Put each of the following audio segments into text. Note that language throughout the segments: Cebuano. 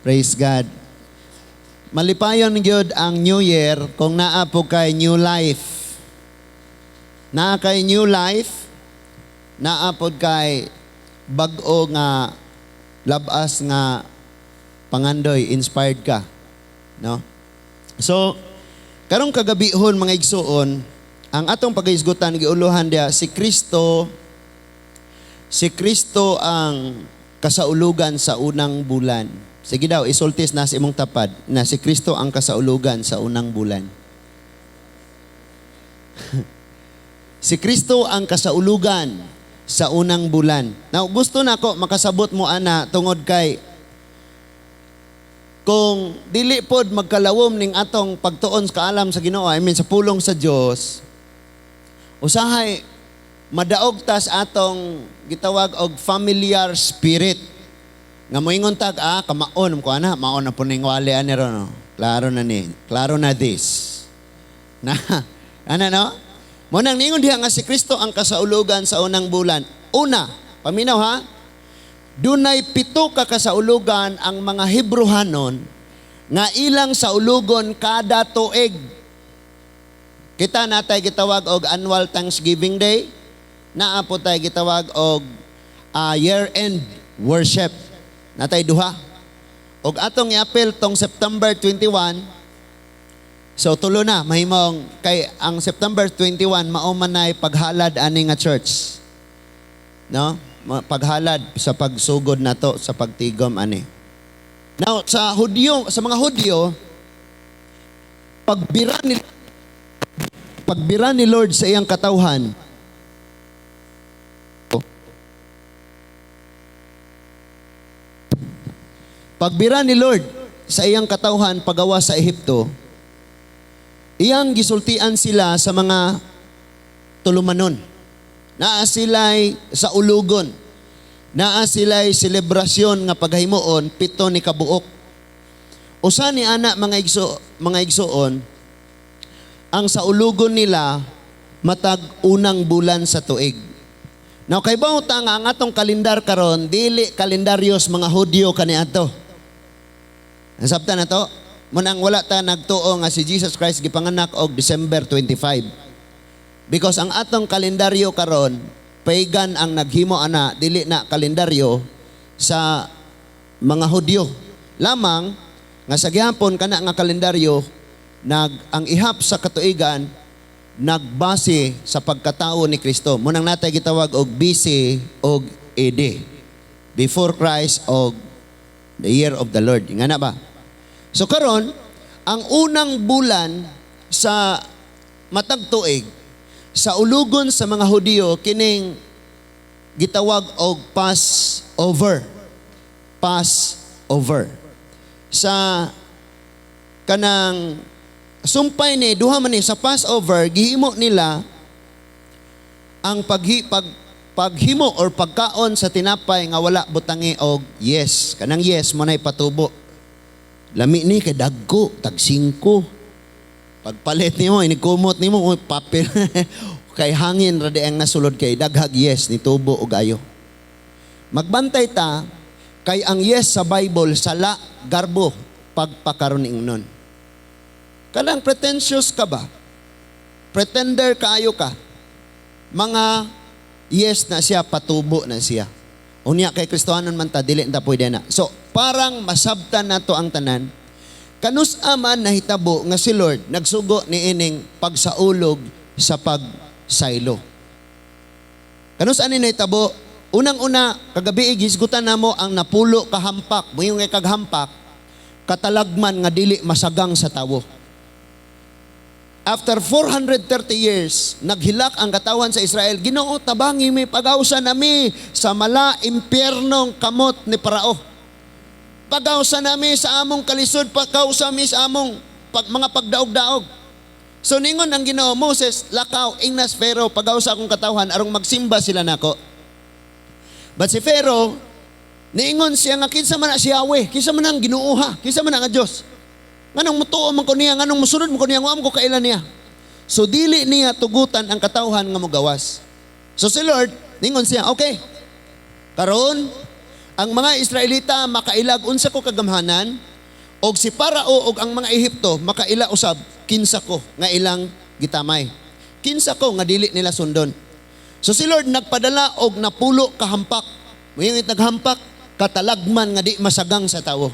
Praise God. Malipayon gyud ang New Year kung naa po kay new life. Naa kay new life, naa pod kay bag-o nga labas nga pangandoy, inspired ka, no? So, karong kagabihon, mga igsuon, ang atong pagahisgutan giuluhan diya si Kristo, si Kristo ang kasaulugan sa unang bulan. Sige daw, isultis na sa imong tapad na si Kristo ang kasaulugan sa unang bulan. Si Kristo ang kasaulugan sa unang bulan. Now, gusto nako makasabot mo ana tungod kay kung dili pod magkalawom ning atong pagtuon sa kaalam sa Ginoo, I mean sa pulong sa Dios, usahay madaog tas atong gitawag og familiar spirit. Nga moingon tag, "Ah, kamaon ko ana, maon na po ning wali ani ron, no? Klaro na ni, klaro na this." Na, ana no? Mo nang ningon diha nga si Kristo ang kasaulugan sa unang bulan. Una, paminaw ha, dunay 7 ka kasaulugan ang mga Hebrohanon nga ilang saulugon kada tuig. Kita natay gitawag og annual Thanksgiving Day, naa po tay gitawag og year-end worship. Natay duha. Og atong iapil tong September 21. So tulo na mahimong kay ang September 21 mao man nay paghalad ani nga church. No? Paghalad sa pagsugod nato sa pagtigom ani. Now sa Hudyo, sa mga Hudyo, pagbira ni Lord sa iyang katawhan, pagbira ni Lord sa iyang katawhan pagawa sa Ehipto, iyang gisultian sila sa mga tulumanon. Naa sila'y sa ulugon. Naa sila'y selebrasyon nga paghimuon 7 ni kabuok. Usa ni ana, mga igsuon, ang sa ulugon nila matag unang bulan sa tuig. Now kay ta nga ang atong kalendar karon dili kalendaryo sa mga Hudyo kaniadto. Ang sabta na to, munang wala ta nagtuo nga si Jesus Christ gipanganak og December 25. Because ang atong kalendaryo karon, pagan ang naghimo ana, dili na kalendaryo sa mga Hudyo. Lamang nga sa gihapon kana nga kalendaryo nag ang ihap sa katuigan nagbase sa pagkatao ni Kristo. Munang natay gitawag og BC og AD. Before Christ og the year of the Lord. Nga na ba? So karon, ang unang bulan sa matag tuig sa ulugon sa mga Hudiyo kining gitawag og Passover. Passover. Sa kanang sumpay ni duha man ni sa Passover, gihimo nila ang paghimo or pagkaon sa tinapay nga wala butangi og yeast. Kanang yeast mo nay patubo. Lami ni kay dagko, tag 5. Pagpalit nimo, inikumot nimo, uy, papel. Kay hangin ra di ang nasulod kay daghag yeast ni tubo og ayo. Magbantay ta kay ang yeast sa Bible sala, garbo pagpakaron ingnon. Kanang pretentious ka ba? Pretender kaayo ka. Mga yeast na siya, patubo na siya. Unya kay Kristohanon man ta, dili ta pwede na. So, parang masabtan nato ang tanan. Kanus aman nahitabo nga si Lord nagsugo ni ining pagsaulog sa pagsaylo. Kanus ani nahitabo? Unang-una, kagabi gisgutan namo ang 10 ka hampak. Muingon kay kag hampak, katalagman nga dili masagang sa tawo. After 430 years, naghilak ang katawan sa Israel. "Ginoo, tabangi mi, pagawsa nami sa mala impyernong kamot ni Parao. Pagawsa nami sa among kalisod, pagawsa mi sa among mga pagdaog-daog." So ningon ang Ginoo, "Moses, lakaw, ingnas Pharaoh, pagawsa akong katawhan arong magsimba sila nako." But si Pharaoh, niingon siya nga kinsa man na si Yahweh, kinsa man ang Ginoo ha, kinsa man ang Dios. Nganong mutuo man ko niya, nganong musunod man ko niya, wa man ko kaila niya. So dili niya tugutan ang katawhan nga mogawas. So si Lord, ningon siya, "Okay. Karon, Ang mga Israelita makailag unsa ko kagamhanan, og si Parao og ang mga Ehipto makaila usab kinsa ko nga ilang gitamay. Kinsa ko nga dili nila sundon. So si Lord nagpadala og 10 ka hampak. Moingon naghampak, katalagman nga di masagang sa tawo.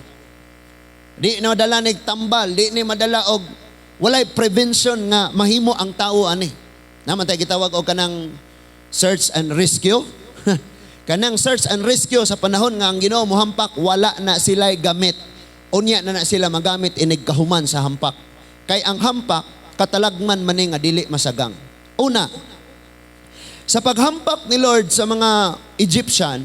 Di na madala nig tambal, di ni madala og walay prevention nga mahimo ang tawo ani. Naman tayo gitawag og kanang search and rescue. Kanang search and rescue sa panahon nga ang Ginoo mohampak, wala na sila'y gamit. Unya na na sila magamit inig kahuman sa hampak. Kay ang hampak katalagman man ni nga dili masagang. Una, sa paghampak ni Lord sa mga Egyptian,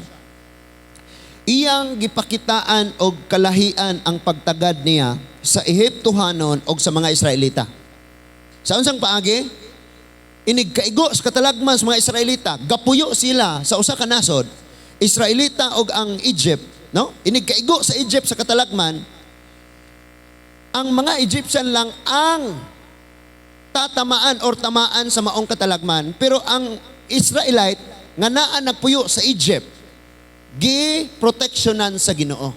iyang gipakitaan og kalahian ang pagtagad niya sa Ehiptohanon og sa mga Israelita. Sa unsang paagi? Inig kaigo sa katalagman sa mga Israelita, gapuyo sila sa usa ka nasod, Israelita og ang Egypt, no? Inig kaigo sa Egypt sa katalagman, ang mga Egyptian lang ang tatamaan or tamaan sa maong katalagman, pero ang Israelite nga naa nagpuyo sa Egypt, gi proteksyonan sa Ginoo.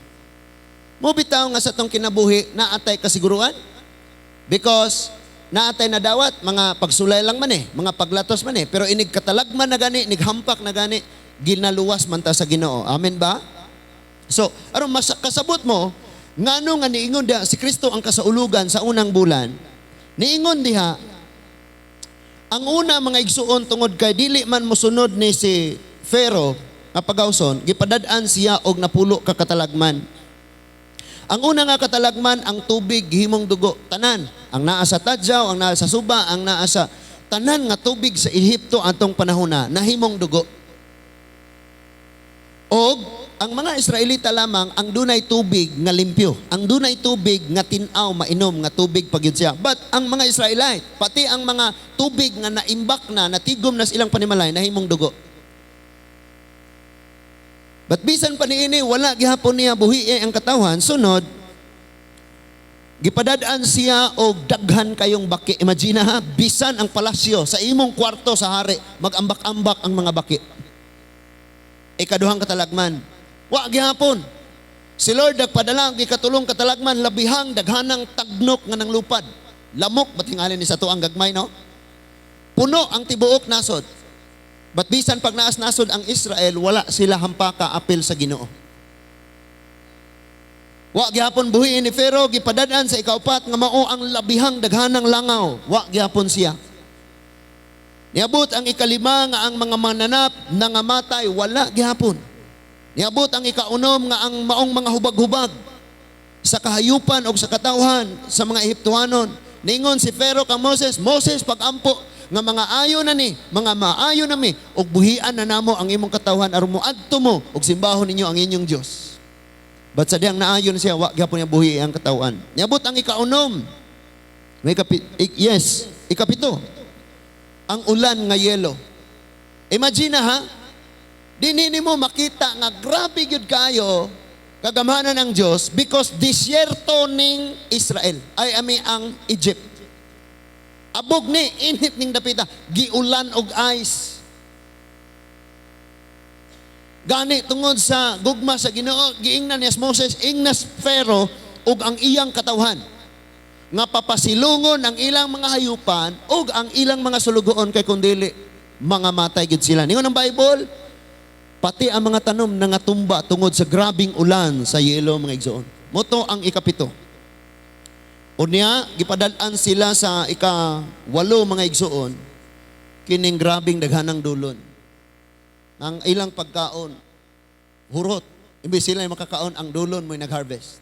Mo bitaw nga sa atong kinabuhi naatay kasiguruan because naatay nadawat mga pagsulay lang man eh, mga paglatos man eh, pero inig katalagman na gani, inig hampak na gani, ginaluwas man ta sa Ginoo. Amen ba? So, aron mas kasabot mo ngano nga niingon diha si Kristo ang kasaulugan sa unang bulan. Niingon diha ang una, mga igsuon, tungod kay dili man mosunod ni si Pharaoh nga pagawson, gipadad-an siya og 10 ka katalagman. Ang una nga katalagman, ang tubig gihimong dugo. Tanan, ang naa sa tadyaw, ang naa sa suba, ang naa sa tanan nga tubig sa Ehipto atong panahona nahimong dugo. Og ang mga Israelita lamang ang dunay tubig nga limpyo. Ang dunay tubig nga tin-aw mainom nga tubig pagyud siya. But ang mga Israelite, pati ang mga tubig nga naimbak na, natigom na sa ilang panimalay, nahimong dugo. But bisan pa niini, wala gihapon niya buhi ang katawhan. Sunod, gipadad-an siya og daghan kayong baki. Imagine ha, bisan ang palasyo sa imong kwarto sa hari, magambak-ambak ang mga baki. Ikaduhang katalagman, wa gihapon. Si Lord nagpadala ang ikatulong katalagman, labihang daghanang tagnok nga nanglupad. Lamok, batingalin ni sa tuang gagmay, no? Puno ang tibuok nasod. But bisan pag naas nasod ang Israel, wala sila hampaka apil sa Ginoo. Wa gihapon buhiin ni Pharaoh, gipadad-an sa ikaupat nga mao ang labihang daghanang langaw. Wa gihapon siya. Niabot ang ikalima nga ang mga mananap nangamatay, wala gihapon. Niabot ang ikaunom nga ang maong mga hubag-hubag sa kahayupan o sa katawhan sa mga Ehiptohanon. Ningon si Pharaoh kang Moses, "Moses, pagampo nga mga ayo na ni, mga maayo na mi, ug buhian na namo ang imong katawhan aron moadto mo ug simbahon ninyo ang inyong Dios." But sa diyang naayon siya, wa gyapon niya buhi ang katawhan. Niabot ang ikaunom. May kapi, yes, ikapito. Ang ulan nga yelo. Imagine na ha, dinhi nimo makita nga grabe gyud kayo kagamhanan ng Dios because disyerto ning Israel. Ay ami ang Egypt. Abog ni init ning dapita, giulan og ice. Gani tungod sa gugma sa Ginoo, giingnan ni Moses, ingnas Pharaoh ug ang iyang katawhan nga papasilungon ang ilang mga hayupan ug ang ilang mga sulugoon kay kung dili mga matay gid sila. Ningon ang Bible, pati ang mga tanom nangatumba tungod sa grabing ulan sa yelo, mga igsoon. Moto ang ikapito. Unya, gipadal-an sila sa ika-8, mga igsoon, kining grabing daghanang dulon. Ang ilang pagkaon, hurot. Imbis sila yung makakaon, ang dulon mo'y nag-harvest.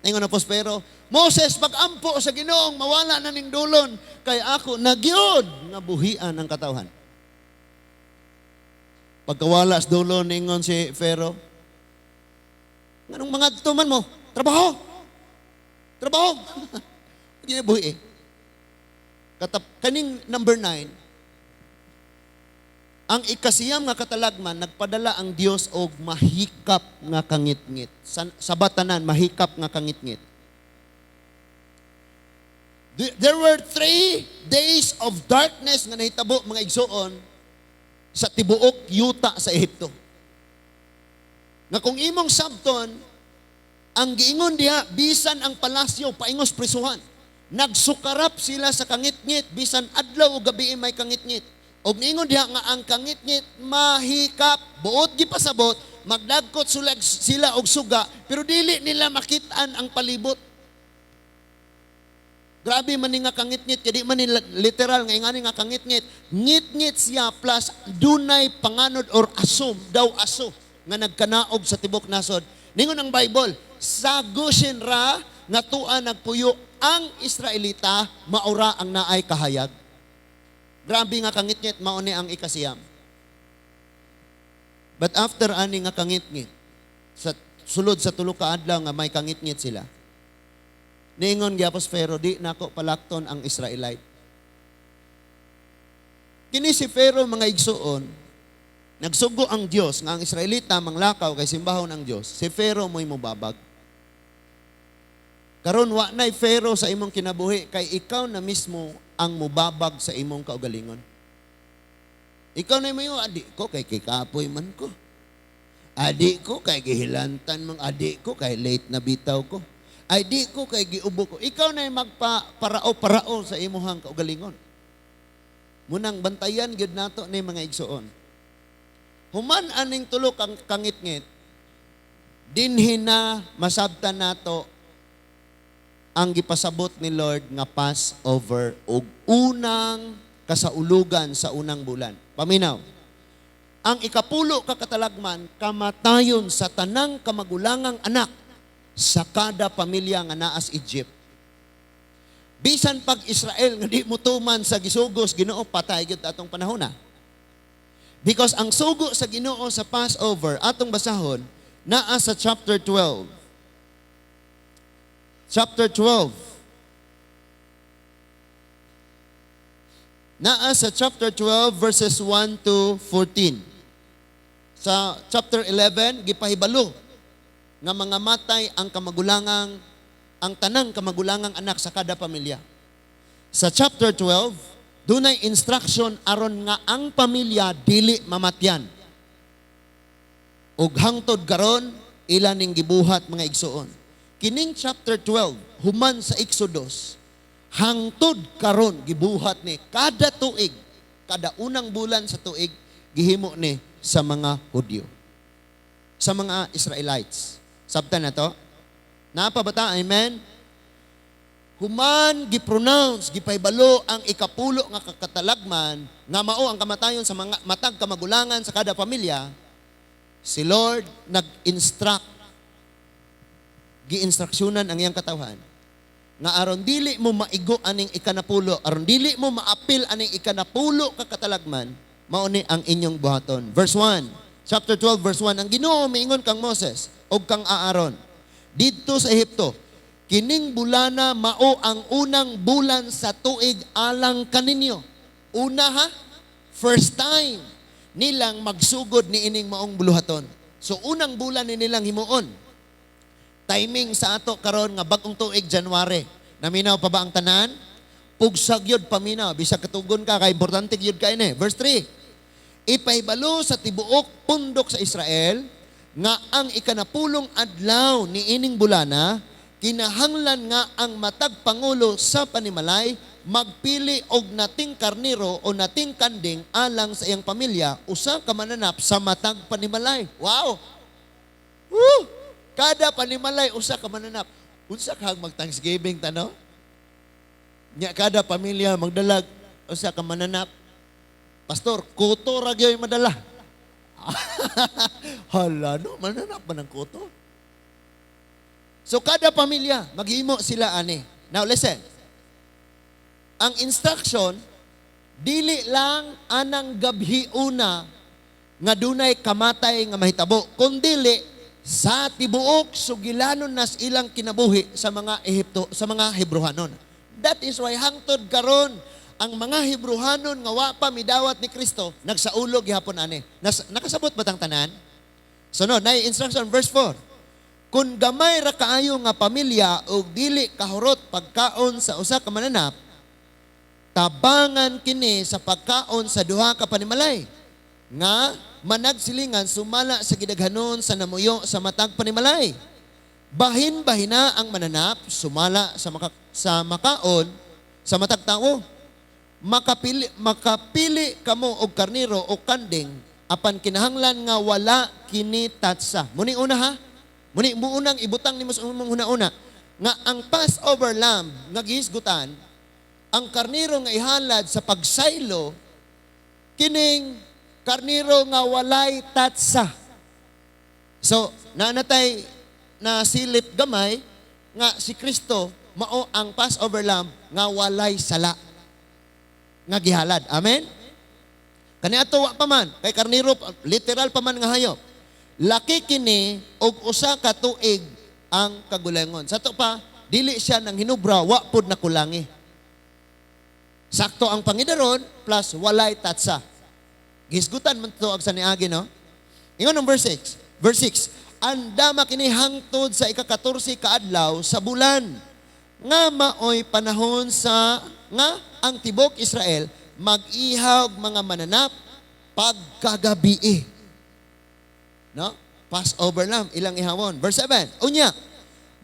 Ingon na pero, "Moses, pagampo sa Ginoong mawala na ning dulon, kay ako nagyod nga buhian ang katawhan." Pagkawala sa dulon, ningon si Pharaoh, "Nganong mga tuman mo? Trabaho! Trabaho!" Hindi na buhi eh. Kaning number 9, ang ikasiyam nga katalagman, nagpadala ang Dios og mahikap nga kangitngit. Sa batanan, mahikap nga kangitngit. There were 3 days of darkness nga nahitabo, mga igsoon, sa tibuok yuta sa Ehipto. Nga kung imong sabton, ang giingon diha, bisan ang palasyo, paingos prisuhan. Nagsukarap sila sa kangitngit, bisan adlaw o gabi may kangitngit. Og niingon diha nga ang kangitngit mahikap, buot gipasabot, magdagkot sila og suga, pero dili nila makitaan ang palibot. Grabe man ni nga kangitngit, kay di man ni literal nga ingani nga kangitngit. Ngitngit siya plus dunay panganod or asom, daw aso nga nagkanaog sa tibok nasod. Ningon ang Bible, sa Goshen ra nga tua nagpuyo ang Israelita, maura ang naay kahayag. Grabe nga kangitngit, mao ni ang 9. But after ani nga kangitngit, sa sulod sa 3 ka adlaw nga may kangitngit sila, niingon gyapon Pharaoh, "Di nako palakton ang Israelite." Kini si Pharaoh, mga igsuon, nagsugo ang Dios nga ang Israelita manglakaw kay simbahon ang Dios. Si Pharaoh mo'y mobabag. Karon wa nay Pharaoh sa imong kinabuhi kay ikaw na mismo ang mubabag sa imong kaugalingon. Ikaw na mo, "Adi ko kay kikapoy man ko. Adi ko kay gihilantan mang adi ko kay late na bitaw ko. Ay di ko kay giubo ko." Ikaw na magpa parao-parao sa imuhang kaugalingon. Munang bantayan gyud nato ni, mga igsuon. Human aning tulo kang kangitngit, dinhi na masabtan nato ang gipasabot ni Lord nga Passover ug unang kasaulugan sa unang bulan. Paminaw. Ang 10 ka katalagman kamatayon sa tanang kamagulangang anak sa kada pamilya nga naas Egypt. Bisan pag Israel nga di mo tuman sa gisugos Ginoo, patay gyud atong panahon na. Because ang sugo sa Ginoo sa Passover, atong basahon naa sa chapter 12. Chapter 12. Naa sa chapter 12 verses 1 to 14. Sa chapter 11 gipahibalo nga mga matay ang tanang kamagulangang anak sa kada pamilya. Sa chapter 12, dunay instruction aron nga ang pamilya dili mamatyan. Ug hangtod karon ila ning gibuhat, mga igsuon. Kining chapter 12 human sa Exodus, hangtod karon gibuhat ni kada tuig, kada unang bulan sa tuig gihimo ni sa mga Hudyo. Sa mga Israelites. Sabtan na to? Naa pa ba ta? Amen? Human gipronounce, gipahibalo ang 10 nga katalagman nga mao ang kamatayon sa mga matag kamagulangan sa kada pamilya, si Lord nag-instruct, giinstruksyonan ang iyang katawhan nga aron dili mo maigo aning 10, aron dili mo maapil aning 10 ka katalagman, mao ni ang inyong buhaton. Verse 1, chapter 12 verse 1, ang Ginoo miingon kang Moses ug kang Aaron didto sa Ehipto, "Kining bulana mao ang unang bulan sa tuig alang kaninyo." Una ha, first time nilang magsugod ni ining maong buluhaton. So unang bulan ni nilang himuon. Timing sa ato karon nga bag-ong tuig, January. Naminaw pa ba ang tanan? Pugsag yun paminaw. Bisag katugon ka, kay importante gyud kay ni. Verse 3. "Ipahibalo sa tibuok pundok sa Israel nga ang 10 adlaw ni ining bulana, kinahanglan nga ang matag pangulo sa panimalay magpili og nating karniro o nating kanding alang sa iyang pamilya, usa ka mananap sa matag panimalay." Wow! Woo! Kada panimalay usa ka mananap. Unsa ka mag Thanksgiving tano? Nya kada pamilya magdalag usa ka mananap. "Pastor, kuto ra gyud madala." Hala no, mananap ba ng kuto? So kada pamilya maghimo sila ani. Now listen. Ang instruction dili lang anang gabhi una nga dunay kamatay nga mahitabo, kundili sa tibuok sugilanon nas ilang kinabuhi sa mga Ehipto, sa mga Hebrohanon. That is why hangtod karon ang mga Hebrohanon nga wa pa midawat ni Kristo nagsaulog gihapon ani. Nakasabot ba tang tanan? So no, nay instruction verse 4. "Kung gamay ra kaayo nga pamilya og dili kahurot pagkaon sa usa ka mananap, tabangan kini sa pagkaon sa duha ka panimalay." Nga managsilingan sumala sa gidaghanon sa namuyo sa matag panimalay. Bahin-bahina ang mananap sumala sa makaon sa matag tawo. Makapili kamo og karniro o kanding apan kinahanglan nga wala kini tatsa. Muni una ha. Muni muunang ibutang nimo sa imong huna-huna nga ang Passover lamb nga gihisgutan, ang karniro nga ihalad sa pagsaylo, kining karniro nga walay tatsa. So, nanatay na silip gamay nga si Kristo mao ang Passover lamb nga walay sala nga gihalad. Amen? Kaniadto wa pa man kay karniro, literal pa man nga hayop. Laki kini og 1 ka tuig ang kagulangon. Sa to pa, dili siya nang hinubra, wa pod na kulangi. Sakto ang pangidaron plus walay tatsa. Gihisgutan man to sa niagi, no? Ingon ang verse 6. Verse 6, andama kini hangtod sa ika-14 ka adlaw sa bulan nga maoy panahon sa nga ang tibok Israel mag-ihaw og mga mananap pagkagabii. No? Passover lamb ilang ihawon. Verse 7. Unya,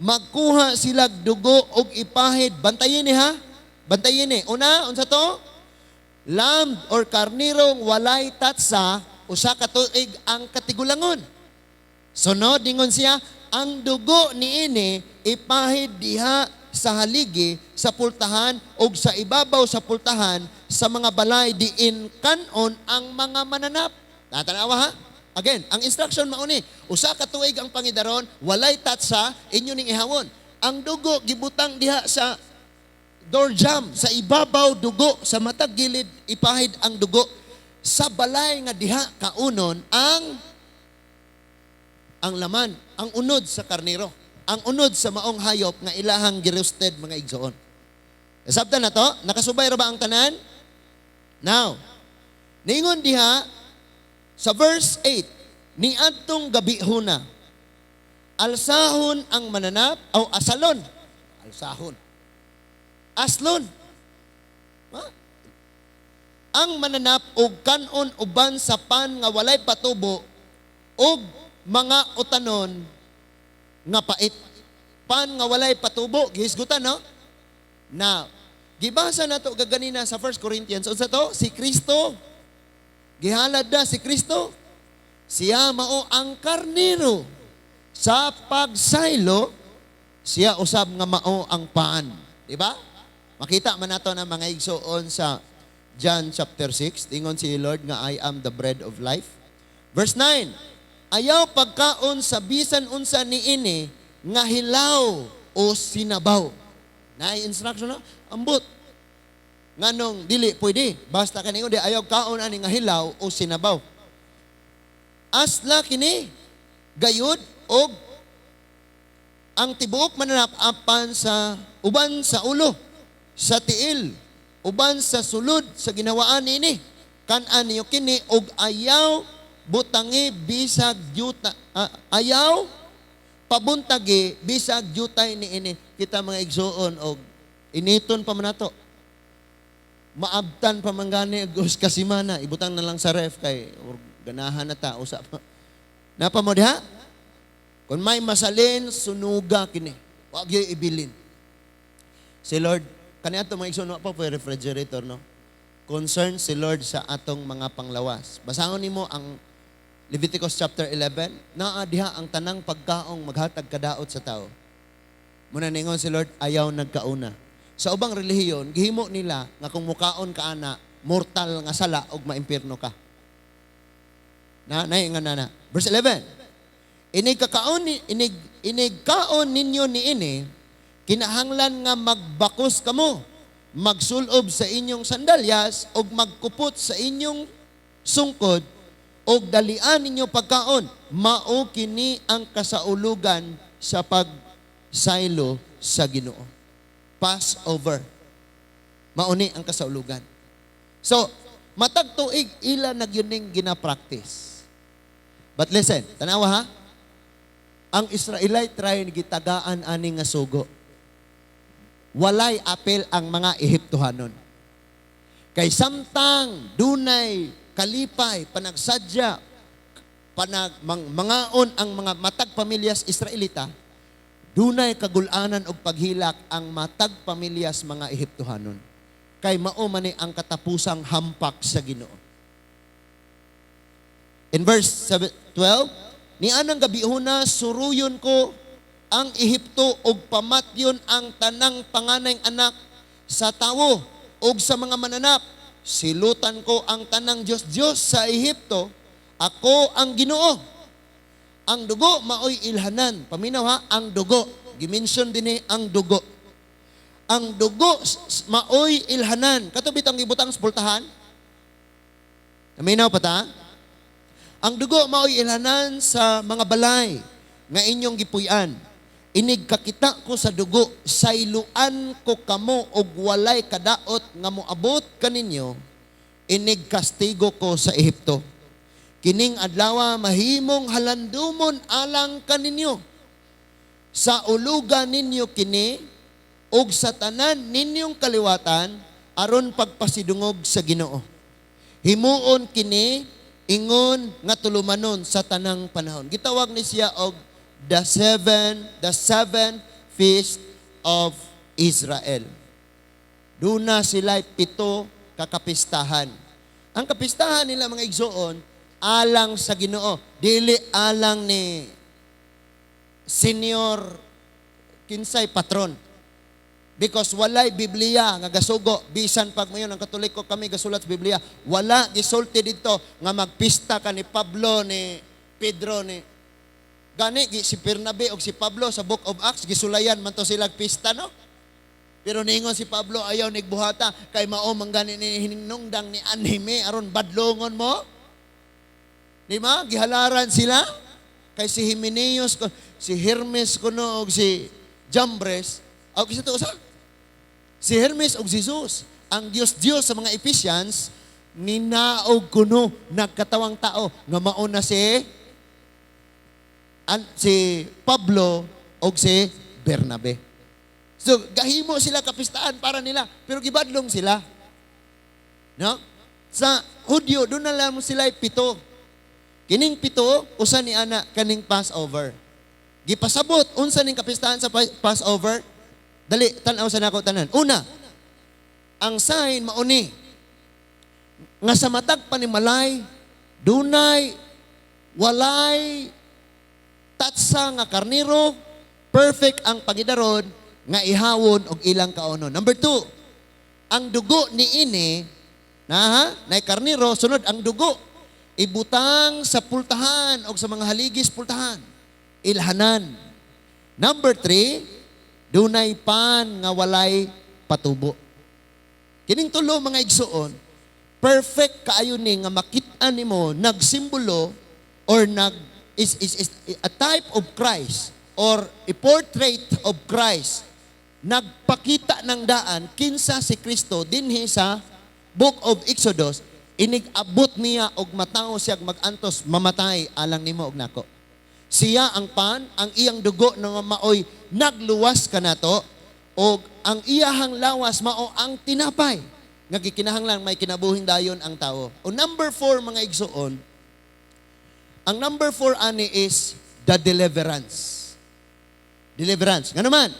magkuha sila dugo og ipahid. Bantayin ni ha. Bantayin ni. Una, unsa to? Lamb or karnirong walay tatsa, 1 ka tuig ang katigulangon. Sunod, ningon siya, ang dugo niini ipahid diha sa haligi sa pultahan o sa ibabaw sa pultahan sa mga balay diin kanon ang mga mananap. Tatanawa ha? Again, ang instruction mauni, 1 ka tuig ang pangidaron, walay tatsa, inyo ning ihawon. Ang dugo gibutang diha sa door jamb, sa ibabaw dugo, sa matag gilid ipahid ang dugo sa balay nga diha kaunon ang laman, ang unod sa karniro, ang unod sa maong hayop nga ilahang girosted, mga igsoon. Sabta na to? Nakasubay ra ba ang tanan? Now, ningon diha sa verse 8, niadtong gabihuna, alsahon ang mananap, o asalon, alsahon, aslon, ha? Ang mananap og kanon uban sa pan nga walay patubo og mga utanon nga pait. Pan nga walay patubo, gihisgutan, no? Now, gibasa nato gaganina sa 1 Corinthians, unsa to? Si Kristo. Gihalad na si Kristo. Siya mao ang karniro. Sa pagsaylo, siya usab nga mao ang pan. Di ba? Makita man nato na, mga igsoon, sa John chapter 6, ingon si Lord nga "I am the bread of life." Verse 9, ayaw pagkaon sa bisan unsa niini nga hilaw o sinabaw. Na instruction na, ambot. Nganong dili pwede, basta kaningon di ayaw kaon ani nga hilaw o sinabaw. Asla kini gayud og ang tibuok mananap apan sa uban sa ulo, sa tiil, uban sa sulod sa ginawaan niini. Kan-an niyo kini og ayaw butangi bisag yuta, ayaw pabuntagi bisag jutay niini. Kita, mga igsuon, og initon pa man nato. Maabtan pa man gani og 2 ka semana, ibutang na lang sa ref kay or ganahan na ta usa pa. Napa mo diha? Kung may masalin, sunuga kini. Wag gyud ibilin. Si Lord, kaniadto, mga igsoon, wa pa po refrigerator, no? Concern si Lord sa atong mga panglawas. Basahon nimo ang Leviticus chapter 11, naa diha ang tanang pagkaong maghatag kadaot sa tao. Muna ningon si Lord, ayaw nagkauna. Sa ubang relihiyon, gihimo nila nga kung mukaon ka ana, mortal nga sala og maimpirno ka. Na, nay nga na na. Verse 11. Inig kakaon ni inig inig kaon ninyo niini, kinahanglan nga magbakos kamo, magsulob sa inyong sandalyas ug magkupot sa inyong sungkod ug dalian ninyo pagkaon. Mao kini ang kasaulugan sa pagsaylo sa Ginoo. Passover. Mauni ang kasaulugan. So, matag tuig ila nagyuning gina-practice. But listen, tanawa ha. Ang Israelite try gitagaan ani nga sugo. Walay apel ang mga Ehiptohanon. Kay samtang dunay kalipay, panagsadya, mangaon ang mga matag pamilyas Israelita, dunay kagulanan og paghilak ang matag pamilyas mga Ehiptohanon. Kay mao man ni ang katapusang hampak sa Ginoo. In verse 7, 12, "Ni anang gabihona suruyon ko ang Ehipto og pamatyon ang tanang panganay anak sa tawo og sa mga mananap. Silutan ko ang tanang Diyos-Diyos sa Ehipto. Ako ang Ginoo. Ang dugo maoy ilhanan." Paminaw ha, ang dugo. Gi-mention dinhi ang dugo. Ang dugo maoy ilhanan. Kato bitang gibutang sa pultahan? Paminaw pa ta? "Ang dugo maoy ilhanan sa mga balay nga inyong gipuy-an. Inig kakita ko sa dugo, sayloan ko kamo og walay kadaot nga moabot kaninyo, inig kastigo ko sa Ehipto. Kining adlawa mahimong halandumon alang kaninyo. Sa uluga ninyo kini ug sa tanan ninyong kaliwatan aron pagpasidungog sa Ginoo. Himuon kini ingon nga tulumanon sa tanang panahon." Gitawag ni siya og the seven feast of Israel. Duna sila pito ka kapistahan. Ang kapistahan nila, mga igsoon, alang sa Ginoo, dili alang ni senior kinsay patron. Because walay Biblia nga gasugo bisan pag mayon ang Katoliko kami gasulat sa Biblia, wala gisulti dito nga magpista ka ni Pablo, ni Pedro, ni gani si Bernabe og si Pablo. Sa Book of Acts, gisulayan man to sila pista, no? Pero niingon si Pablo, "Ayaw nigbuhata kay mao man gani ni hinungdang ni anhime aron badlongon mo." Di ba? Gihalaran sila kay si Himeneus, si Hermes kuno og si Jambres, aw kisa to usa. Si Hermes og si Zeus, ang Diyos-Diyos sa mga Ephesians, ninaog kuno nagkatawang tao nga mao na si Pablo og si Bernabe. So, gahimo sila kapistaan para nila, pero gibadlong sila. No? Sa Hudyo, doon na lang sila pito. Kining pito, usa ni ana kaning Passover. Gipasabot unsa ning kapistahan sa Passover? Dali, tan-aw sa nako tanan. Una, ang sign mauni nga sa matag panimalay dunay walay tatsa nga karniro, perfect ang pangidaron nga ihawon og ilang kaonon. Number 2, ang dugo ni ini na ha, nay karniro, sunod ang dugo ibutang sa pultahan og sa mga haligis pultahan, ilhanan. Number 3, dunay pan nga walay patubo. Kining tulo, mga igsuon, perfect kaayo ni nga makit-an nimo nagsimbolo or nag is a type of Christ or a portrait of Christ. Nagpakita ng daan kinsa si Kristo dinhi sa Book of Exodus, inig abot niya og matawo siya mag-antos, mamatay alang nimo og nako. Siya ang pan, ang iyang dugo na maoy nagluwas kanato, og ang iyahang lawas mao ang tinapay nga gikinahanglan may kinabuhing dayon ang tao. O number 4, mga igsuon, ang number 4 ani is the deliverance. Deliverance. Nga naman,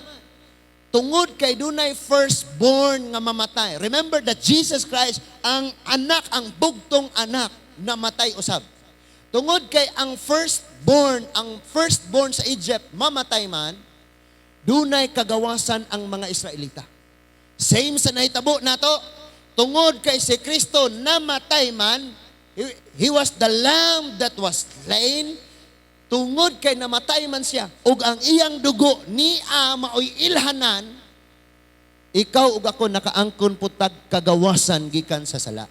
tungod kay dunay firstborn nga mamatay. Remember that Jesus Christ, ang anak, ang bugtong anak, namatay usab. Tungod kay ang firstborn sa Egypt, mamatay man, dunay kagawasan ang mga Israelita. Same sa nahitabo nato, tungod kay si Kristo namatay man, he was the lamb that was slain, tungod kay namatay man siya, ug ang iyang dugo niya maoy ilhanan, ikaw ug ako nakaangkon pud tag kagawasan gikan sa sala.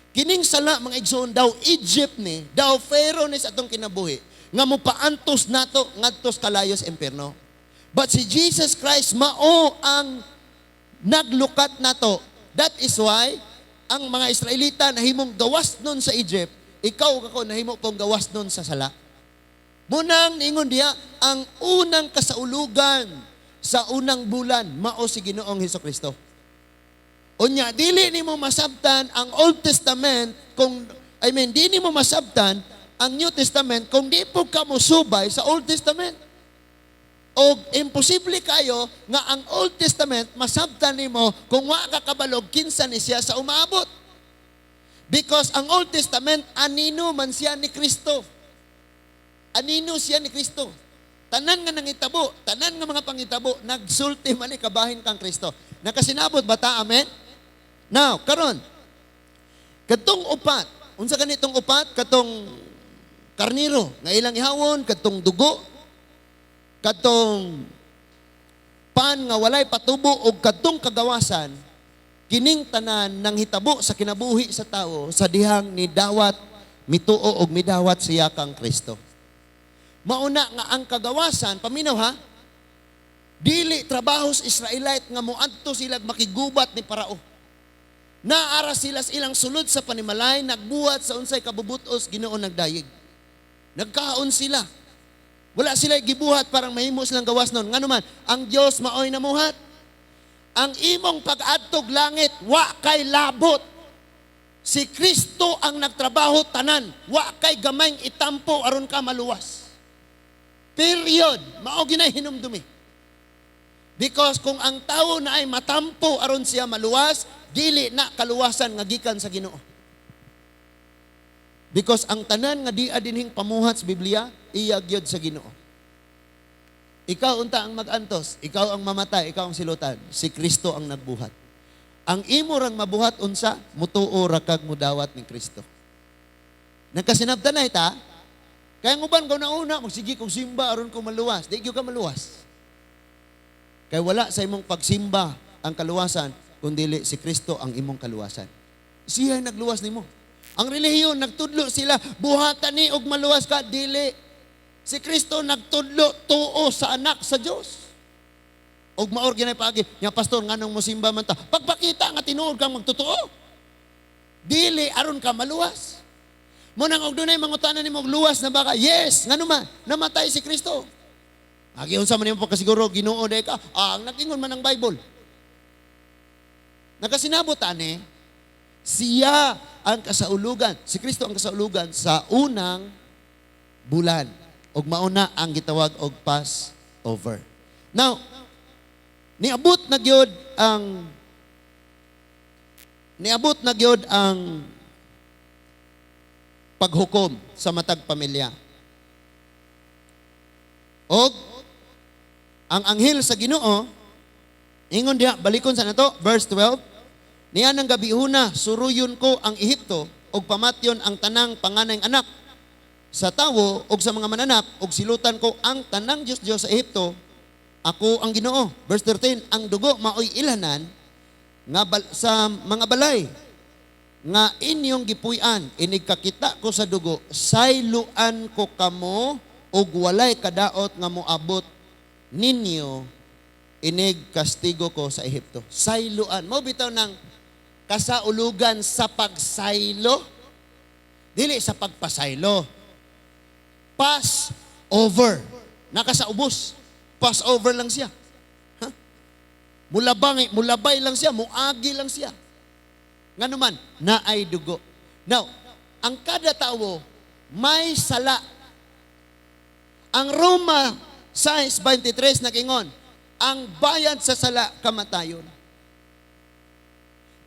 Kining sala, mga igsoon, daw Egypt ni, daw Pharaoh ni sa atong kinabuhi, nga mopaantos nato ngadto sa kalayo sa impierno. But si Jesus Christ mao ang naglukat nato. That is why ang mga Israelita nahimong gawas nun sa Egypt, ikaw ug ako nahimo pong gawas nun sa sala. Munang ningon diya, ang unang kasaulugan sa unang bulan mao si Ginoong Hesus Kristo. Unya dili nimo masabtan ang Old Testament kung I mean, di nimo masabtan ang New Testament kung di po ka mosubay sa Old Testament. O imposible kayo nga ang Old Testament masabtan nimo kung wa ka kabalog kinsa ni siya sa umaabot. Because ang Old Testament, anino man siya ni Kristo. Anino siya ni Kristo. Tanan nga nangitabo, tanan nga mga pangitabo, nagsulti man ni kabahin kang Kristo. Nakasinabot ba ta? Amen? Now, karon, katong upat, unsa ganitong upat? Katong karniro nga ilang ihawon, katong dugo, katong pan nga walay patubo og katong kagawasan, kining tanan nang hitabo sa kinabuhi sa tao sa dihang ni dawat, mituo og midawat siya kang Kristo. Mauna nga ang kagawasan, paminaw ha, dili trabaho sa Israelite nga moadto sila makigubat ni Parao. Naara sila sa ilang sulod sa panimalay, nagbuhat sa unsay kabubutos Ginoo, nagdayeg. Nagkaon sila. Wala sila gibuhat parang mahimo silang gawas nun. Ngano man, ang Dios maoy namuhat. Ang imong pag-adtog langit, wa kay labot. Si Kristo ang nagtrabaho tanan. Wa kay gamayng itampo aron ka maluwas. Period. Mao ginay hinumdumi. Because kung ang tao na ay matampo aron siya maluwas, dili na kaluwasan nga gikan sa Ginoo. Because ang tanan nga di dinhing pamuhat sa Biblia, iya gyud sa Ginoo. Ikaw unta ang magantos, ikaw ang mamatay, ikaw ang silutan. Si Kristo ang nagbuhat. Ang imo rang mabuhat unsa, mutuo ra kag mudawat ni Kristo. Nagkasinabtan na ita, kaya ang uban ko nauna, magsige kong simba aron ko maluwas. Di gyud ka maluwas. Kay wala sa imong pagsimba ang kaluwasan, kundi si Kristo ang imong kaluwasan. Siya ang nagluwas nimo. Ang relihiyon, nagtudlo sila, buhatan ni og maluwas ka, dili. Si Kristo nagtudlo, tuo sa anak sa Dios. Og maor ginay paagi, nya pastor, nganong mosimba man ta? Pagpakita nga tinuod kang magtotoo. Dili aron ka maluwas. Mo nang og dunay mangutana nimo og luwas na baka? Yes, ngano man, namatay si Kristo. Agi unsa man nimo pagkasiguro Ginoo day ka? Ah, ang nag-ingon man ang Bible. Nakasinabot ani, siya ang kasaulugan, si Kristo ang kasaulugan sa unang bulan. Og mauna ang gitawag og Passover. Now, niabot na gyud ang paghukom sa matag pamilya. Og ang anghel sa Ginoo ingon diha, balikon sa nato verse 12, "Niya ng gabihuna suruyon ko ang Ehipto ug pamatyon ang tanang panganay anak sa tawo ug sa mga mananap, ug silutan ko ang tanang Dios Dios sa Ehipto. Ako ang Ginoo." Verse 13, "Ang dugo maoy ilhanan nga sa mga balay nga inyong gipuy-an. Inig kakita ko sa dugo, sayloan ko kamo ug walay kadaot nga moabot ninyo inig kastigo ko sa Ehipto." Sayloan. Mo bitaw ng kasaulugan sa pagsaylo, dili sa pagpasaylo. Pass over. Nakasaubos. Pass over lang siya. Ha? Mulabang, mulabay lang siya, muagi lang siya. Ngano man, naay dugo. Now, ang kada tawo may sala. Ang Roma 6:23 nagingon, ang bayad sa sala kamatayon.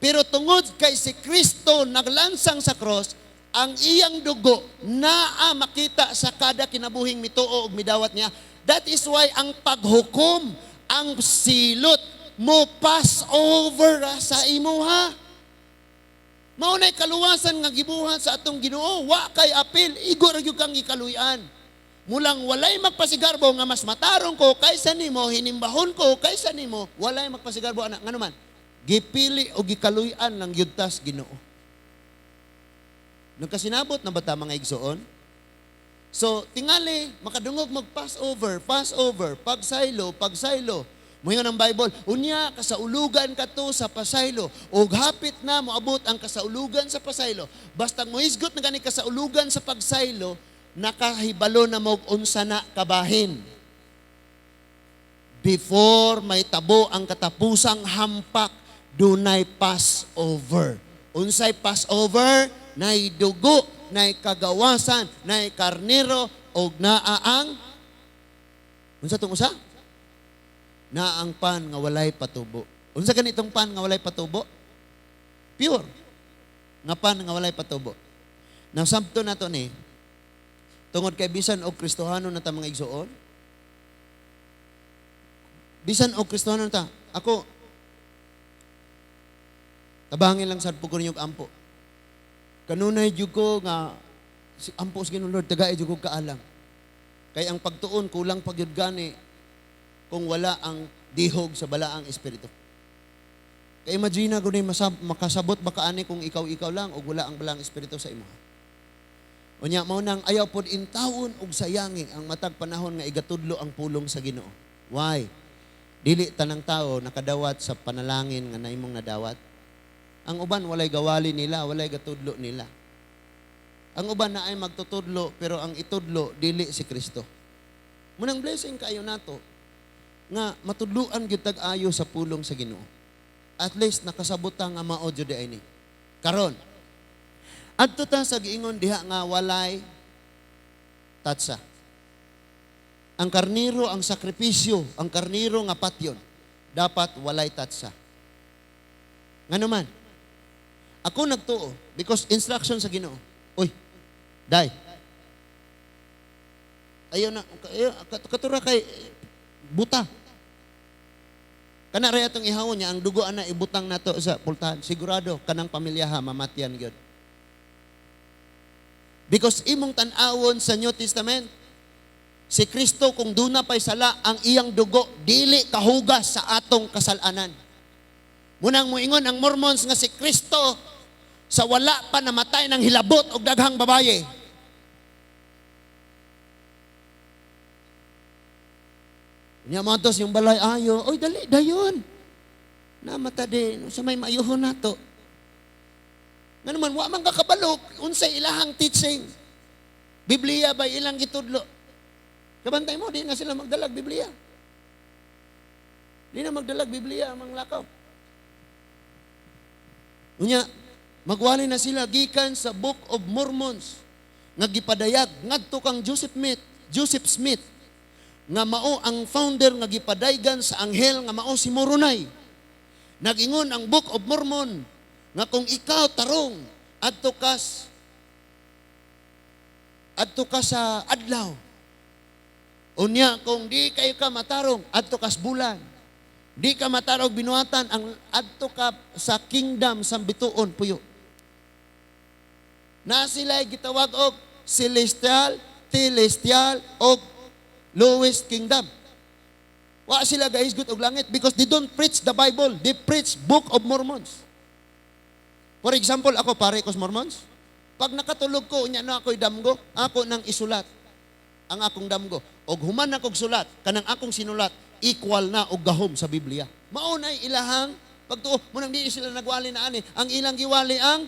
Pero tungod kay si Kristo naglansang sa cross, ang iyang dugo naa makita sa kada kinabuhing mituo ug midawat niya. That is why ang paghukom, ang silot mo pass over ra sa imuha. Mao nay kaluwasan nga gibuhat sa atong Ginoo, wa kay apil, igo ra gyud kang gikaluy-an. Mulang walay magpasigarbo nga mas matarong ko kaysa nimo, hinimbahon ko kaysa nimo, walay magpasigarbo ana. Ngano man, gipili o gikaluy-an lang gyud tas Ginoo. Nagkasinabot na ba ta, mga igsoon? So, tingali, makadungog mag Passover, Passover, pagsaylo, pagsaylo. Moingon ang Bible, unya kasaulugan ka to sa pasaylo. Og hapit na moabot ang kasaulugan sa pasaylo. Basta mohisgot na gani kasaulugan sa pagsaylo, nakahibalo na mo unsa na kabahin. Before may tabo ang katapusang hampak, dunay Passover. Unsay Passover? Nay dugo, nay kagawasan, nay karnero, og naa ang unsa tong usa? Naa ang pan nga walay patubo. Unsa ganitong pan nga walay patubo? Pure. Nga pan nga walay patubo. Now, sabto na to ni, tungod kay bisan og Kristohano na ta, mga igsuon, bisan og Kristohano na ta, ako, tabangin lang sad po ko ninyong ampo. Kanunay jud ko nga si ampo sa Ginoo, Lord, tagai jud ko kaalam. Kay ang pagtuon kulang pa gyud gani kung wala ang dihog sa balaang espiritu. Kay imagine na ni makasabot ba ka ani kung ikaw-ikaw lang ug wala ang balaang espiritu sa imo. Unya mao nang ayaw pod intawon og sayangi ang matag panahon nga igatudlo ang pulong sa Ginoo. Why? Dili tanang tao nakadawat sa panalangin nga naimong nadawat. Ang uban walay gawali nila, walay gatudlo nila. Ang uban na ay magtutudlo pero ang itudlo dili si Kristo. Munang blessing kayo nato nga matudluan gyud tag ayo sa pulong sa Ginoo. At least nakasabot ta nga mao jud ay ni. Karon, adto ta sa giingon diha nga walay tatsa. Ang karniro, ang sakripisyo, ang karniro nga patyon, dapat walay tatsa. Ngano man? Ako nagtuo because instruction sa Ginoo. Uy, day. Ayaw na, ayaw, katura kay buta. Kana ray atong ihawon niya, ang dugo ana ibutang nato sa pultahan. Sigurado kanang pamilya ha mamatyan gyud. Because imong tan-awon sa New Testament, si Kristo kung duna pa'y sala, ang iyang dugo dili kahugas sa atong kasalanan. Munang muingon ang Mormons nga si Kristo sa wala pa namatay ng hilabot og daghang babaye. Nya mo yung balay ayo, oy dali dayon. Namata din sa may mayuhon nato. Nga naman, wa man kakabalok, unsay ilahang teaching. Biblia ba ilang gitudlo? Kabantay mo, di na sila magdalag Biblia. Di na magdalag Biblia ang mga lakaw. Unya, magwali na sila gikan sa Book of Mormons nga gipadayag ngadto kang Joseph Smith nga mao ang founder nga gipadaygan sa anghel nga mao si Moroni. Nagingon ang Book of Mormon nga kung ikaw tarong adto ka sa adlaw. Unya kung di kayo ka matarong adto kas bulan. Di ka matarong binuhatan ang adto ka sa kingdom sa bituon puyo. Na sila gitawag og celestial, telestial og lowest kingdom. Wa sila gahisgot og langit because they don't preach the Bible. They preach Book of Mormons. For example, ako pare ko sa Mormons. Pag nakatulog ko, unya na ako'y damgo, ako nang isulat ang akong damgo. Og human akong sulat, kanang akong sinulat, equal na og gahom sa Biblia. Mao nay ilahang pagtuo. Munang di sila nagwali na ani. Ang ilang giwali ang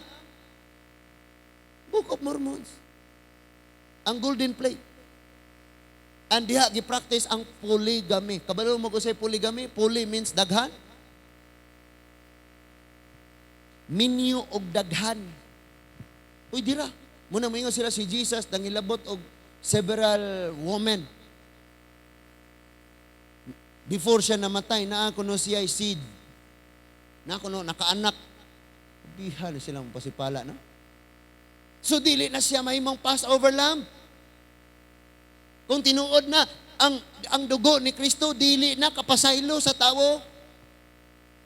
Book of Mormons. Ang golden plate. Ang diha gi-practice ang polygamy. Kabalo mo ko say polygamy? Poly means daghan. Minyo og daghan. Uy, dira. Muna moingon sila si Jesus nangilabot og several women. Before siya namatay, naa kuno siya seed. Na kuno nakaanak. Biha na silang pasipala, no? So dili na siya mahimong Passover lamb. Kung tinuod na ang dugo ni Kristo dili na kapasaylo sa tawo.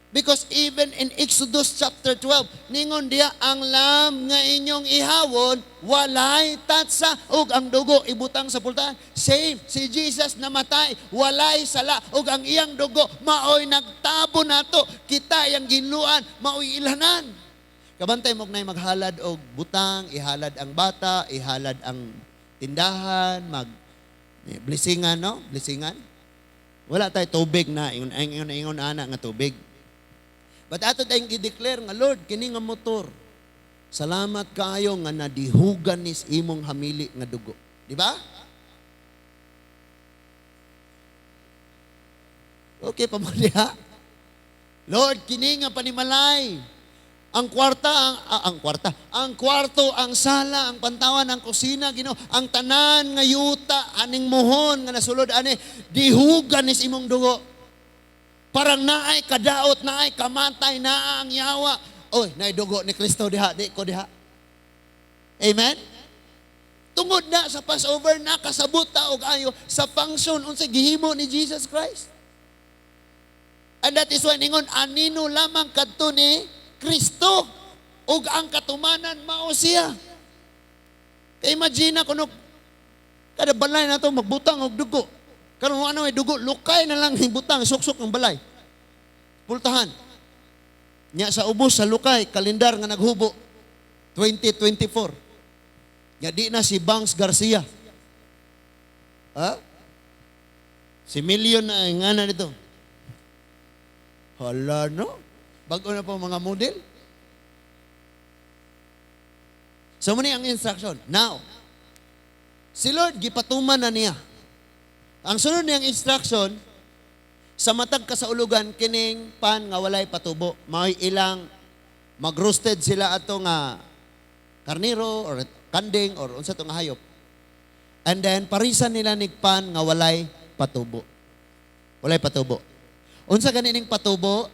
Because even in Exodus chapter 12, ningon diya ang lamb nga inyong ihawon, walay tatsa ug ang dugo ibutang sa pultahan. Same, si Jesus namatay, walay sala ug ang iyang dugo maoy nagtabo nato, kita iyang ginluan, maoy ilhanan. Kabantay mo nay maghalad og butang, ihalad ang bata, ihalad ang tindahan, mag blessingan, no? Blessingan. Wala tayo tubig na ingon ingon ingon ana nga tubig. But ato tayong gi-declare nga, Lord, kini nga motor. Salamat kaayo nga nadihugan nis imong hamili nga dugo. Di ba? Okay pa mo diha? Lord, kini nga panimalay. Ang kwarta, ang kwarta, ang kwarto, ang sala, ang pantawan, ang kusina, Ginoo, ang tanan nga yuta, aning muhon nga nasulod ani, dihugan ni imong dugo. Parang naay kadaot, naay kamatay, naa ang yawa. Oy, naay dugo ni Kristo diha, di ko diha. Amen? Tungod na sa Passover, nakasabot ta og ayo sa function unsa gihimo ni Jesus Christ. And that is why ningon anino lamang kadto ni Kristo ug ang katumanan mao siya. Kay imagine na kuno kada balay nato magbutang og dugo. Karon ano ay dugo, lukay na lang butang suksok ng balay. Pultahan. Nya sa ubos sa lukay, kalendar nga naghubo 2024. Nya di na si Bangs Garcia. Ha? Si Million na nga na nito. Hala no? Bago na po mga model. So mao ang instruction. Now, si Lord gipatuman na niya. Ang sunod niyang instruction, sa matag kasaulugan kining pan nga walay patubo. Mao'y ilang mag-roasted sila ato nga karniro or kanding or unsa to nga hayop. And then parisan nila nig pan nga walay patubo. Walay patubo. Unsa gani ning patubo?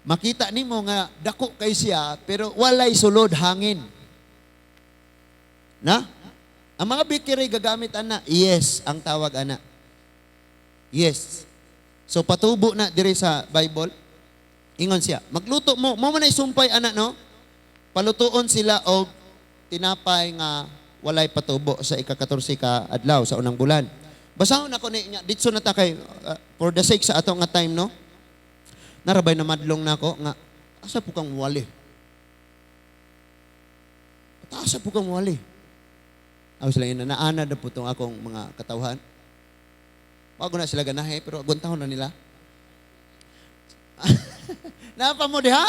Makita nimo nga dako kay siya pero walay sulod hangin. Na? Ang mga bakery gagamit ana. Yes, ang tawag ana. Yes. So patubo na diri sa Bible. Ingon siya, magluto mo, mo man ay sumpay ana, no? Palutuon sila og tinapay nga walay patubo sa ika-14 ka adlaw sa unang bulan. Basahon ako ni nya ditso na ta kay for the sake sa ato nga time, no. Narabay na madlong nako nga asa po kang wali. Asa po kang wali. Ako sila ina naana na po tong akong mga katawhan. Bago na sila ganahe, pero aguntahon na nila. Napa mo diha?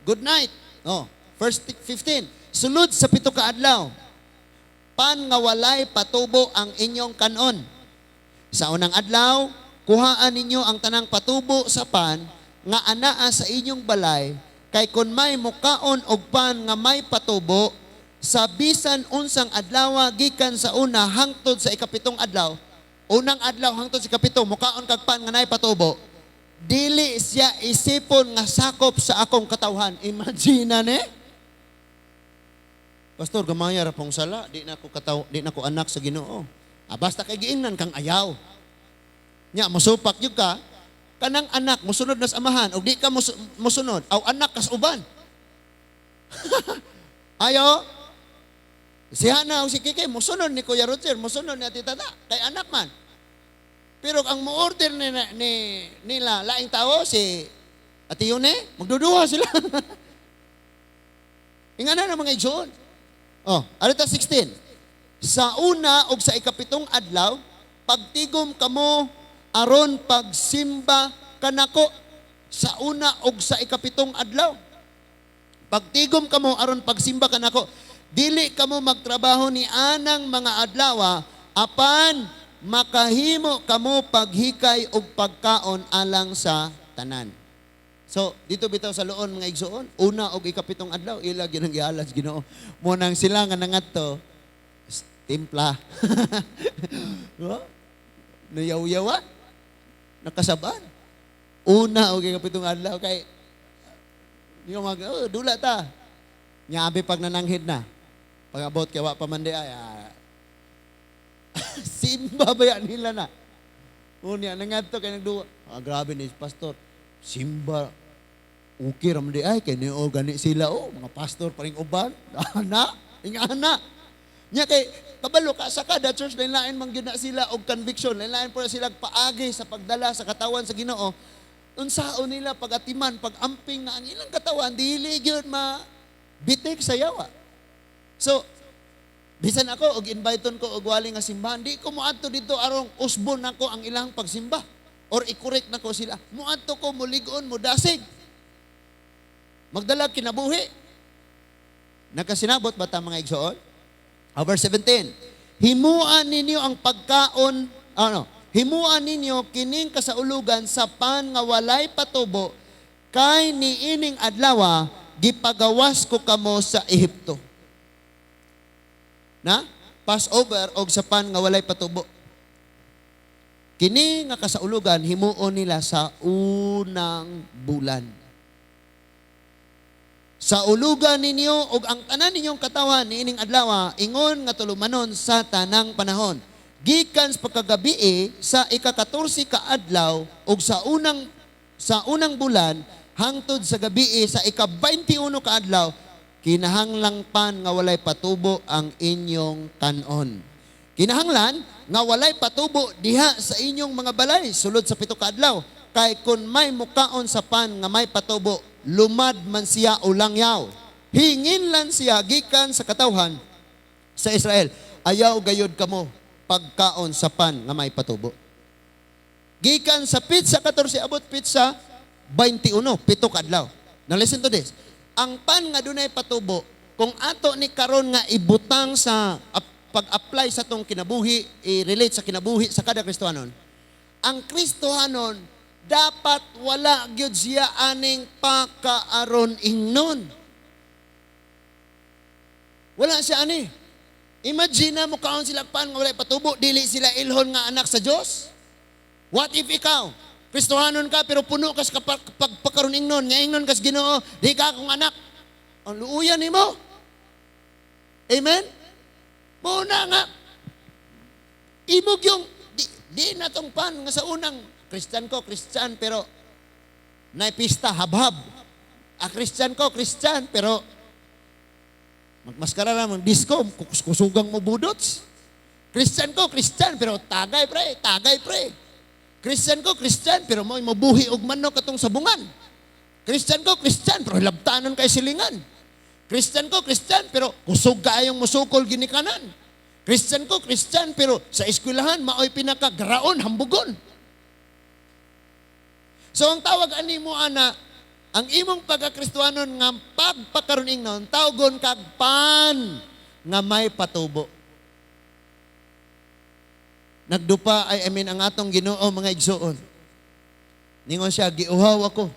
Good night. Oh, verse 15. Sulod sa 7 ka adlaw, pan nga walay patubo ang inyong kanon. Sa unang adlaw, kuhaan ninyo ang tanang patubo sa pan nga anaa sa inyong balay, kay kun may mukaon og pan nga may patubo sa bisan unsang adlaw gikan sa una hangtod sa 7 adlaw, unang adlaw hangtod sa 7, mukaon kag pan nga naay patubo, dili siya isipon nga sakop sa akong katawhan. Imagine na ne? Pastor, gamaya ra pong sala, di na ko kataw, di na ko anak sa Ginoo. Ah, basta kay giingnan kang ayaw. Nya mosupak gyud ka, kanang anak mosunod na sa amahan og di ka mosunod, aw anak kas uban. Ayo. Si Hana o si Kike mosunod ni Kuya Roger, mosunod ni Ate Tata, kay anak man. Pero ang mo-order ni nila laing tao si Ate Yune, magduduha sila. Ingana na, mga igsoon. Oh, arita 16. Sa una ug sa 7 adlaw, pagtigom kamo aron pagsimba kanako. Sa una ug sa 7 adlaw. Pagtigom kamo aron pagsimba kanako. Dili kamo magtrabaho ni anang mga adlaw, apan makahimo kamo paghikay og pagkaon alang sa tanan. So, dito bitaw sa loon, mga igsoon, una og 7 adlaw, ila gyud ang gialas Ginoo. Mo nang sila nga nangadto, timpla. Wa? Nayaw-yawa. Nakasaban. Una og 7 adlaw kay yung mag oh, dula ta. Nya abi pag nananghid na. Pag abot kay wa pa man di ay. Ah. Simba ba yan nila na? Unya nangadto kay nagduwa. Ah, grabe ni pastor. Simba okay ra man di ay kay niyo gani sila, oh, mga pastor paring uban. Ana, ingana. Nya kay kabalo ka sa kada church, lain-lain man gyud na sila og conviction, lain-lain po na sila paagi sa pagdala sa katawan sa Ginoo. Unsaon nila pagatiman, pag-amping nga ang ilang katawan dili gyud ma bitik sa yawa. So, bisan ako og inviteon ko og wali nga simbahan, di ko moadto dito arong usbon nako ang ilang pagsimba or i-correct nako sila. Moadto ko mulig-on, mudasig. Magdala kinabuhi. Nakasinabot ba ta, mga igsoon? Ah, verse 17. Himuan ninyo ang pagkaon, ano, himuan ninyo kining kasaulugan sa pan nga walay patubo kay niining adlawa gipagawas ko kamo sa Ehipto. Na? Passover og sa pan nga walay patubo. Kini nga kasaulugan himuon nila sa unang bulan. Sauluga ninyo og ang tanan ninyong katawhan niining adlaw ingon nga tulumanon sa tanang panahon. Gikan sa pagkagabii sa ika-14 ka adlaw og sa unang bulan hangtod sa gabii sa ika-21 ka adlaw, kinahanglang pan nga walay patubo ang inyong kanon. Kinahanglan nga walay patubo diha sa inyong mga balay sulod sa 7 ka adlaw, kay kun may mukaon sa pan nga may patubo, lumad man siya o langyaw. Hinginlan siya gikan sa katawhan sa Israel. Ayaw gayod kamo pagkaon sa pan nga may patubo. Gikan sa petsa 14 abot petsa 21, 7 ka adlaw. Now listen to this. Ang pan nga dunay patubo, kung ato ni karon nga ibutang sa pag-apply sa tong kinabuhi, i-relate sa kinabuhi sa kada Kristohanon, ang Kristohanon dapat wala gyud siya aning pakaaron ingnon. Wala siya ani. Imagine na mukaon sila pan nga walay patubo, dili sila ilhon nga anak sa Dios. What if ikaw, Kristohanon ka pero puno ka sa pagpakaron ingnon, nga ingnon kas Ginoo, di ka akong anak. Ang luuyan nimo. Amen? Muna nga imog yung di na tong pan nga sa unang Christian ko, Christian, pero naipista, habhab. Ah, Christian ko, Christian, pero magmaskara na, disco, kusugang mo budots. Christian ko, Christian, pero tagay pre, tagay pre. Christian ko, Christian, pero mo mabuhi og manok katong sabungan. Christian ko, Christian, pero labtanon kay silingan. Christian ko, Christian, pero kusog kaayong musukol ginikanan. Christian ko, Christian, pero sa eskwelahan, maoy pinakagraon, hambugon. So ang tawag ani mo ana, ang imong pagkakristuhanon nga pagpakaron ingnon, tawgon kag pan nga may patubo. Nagdupa ay, I mean, ang atong Ginoo, mga igsuon. Ningon siya, "Giuhaw ako."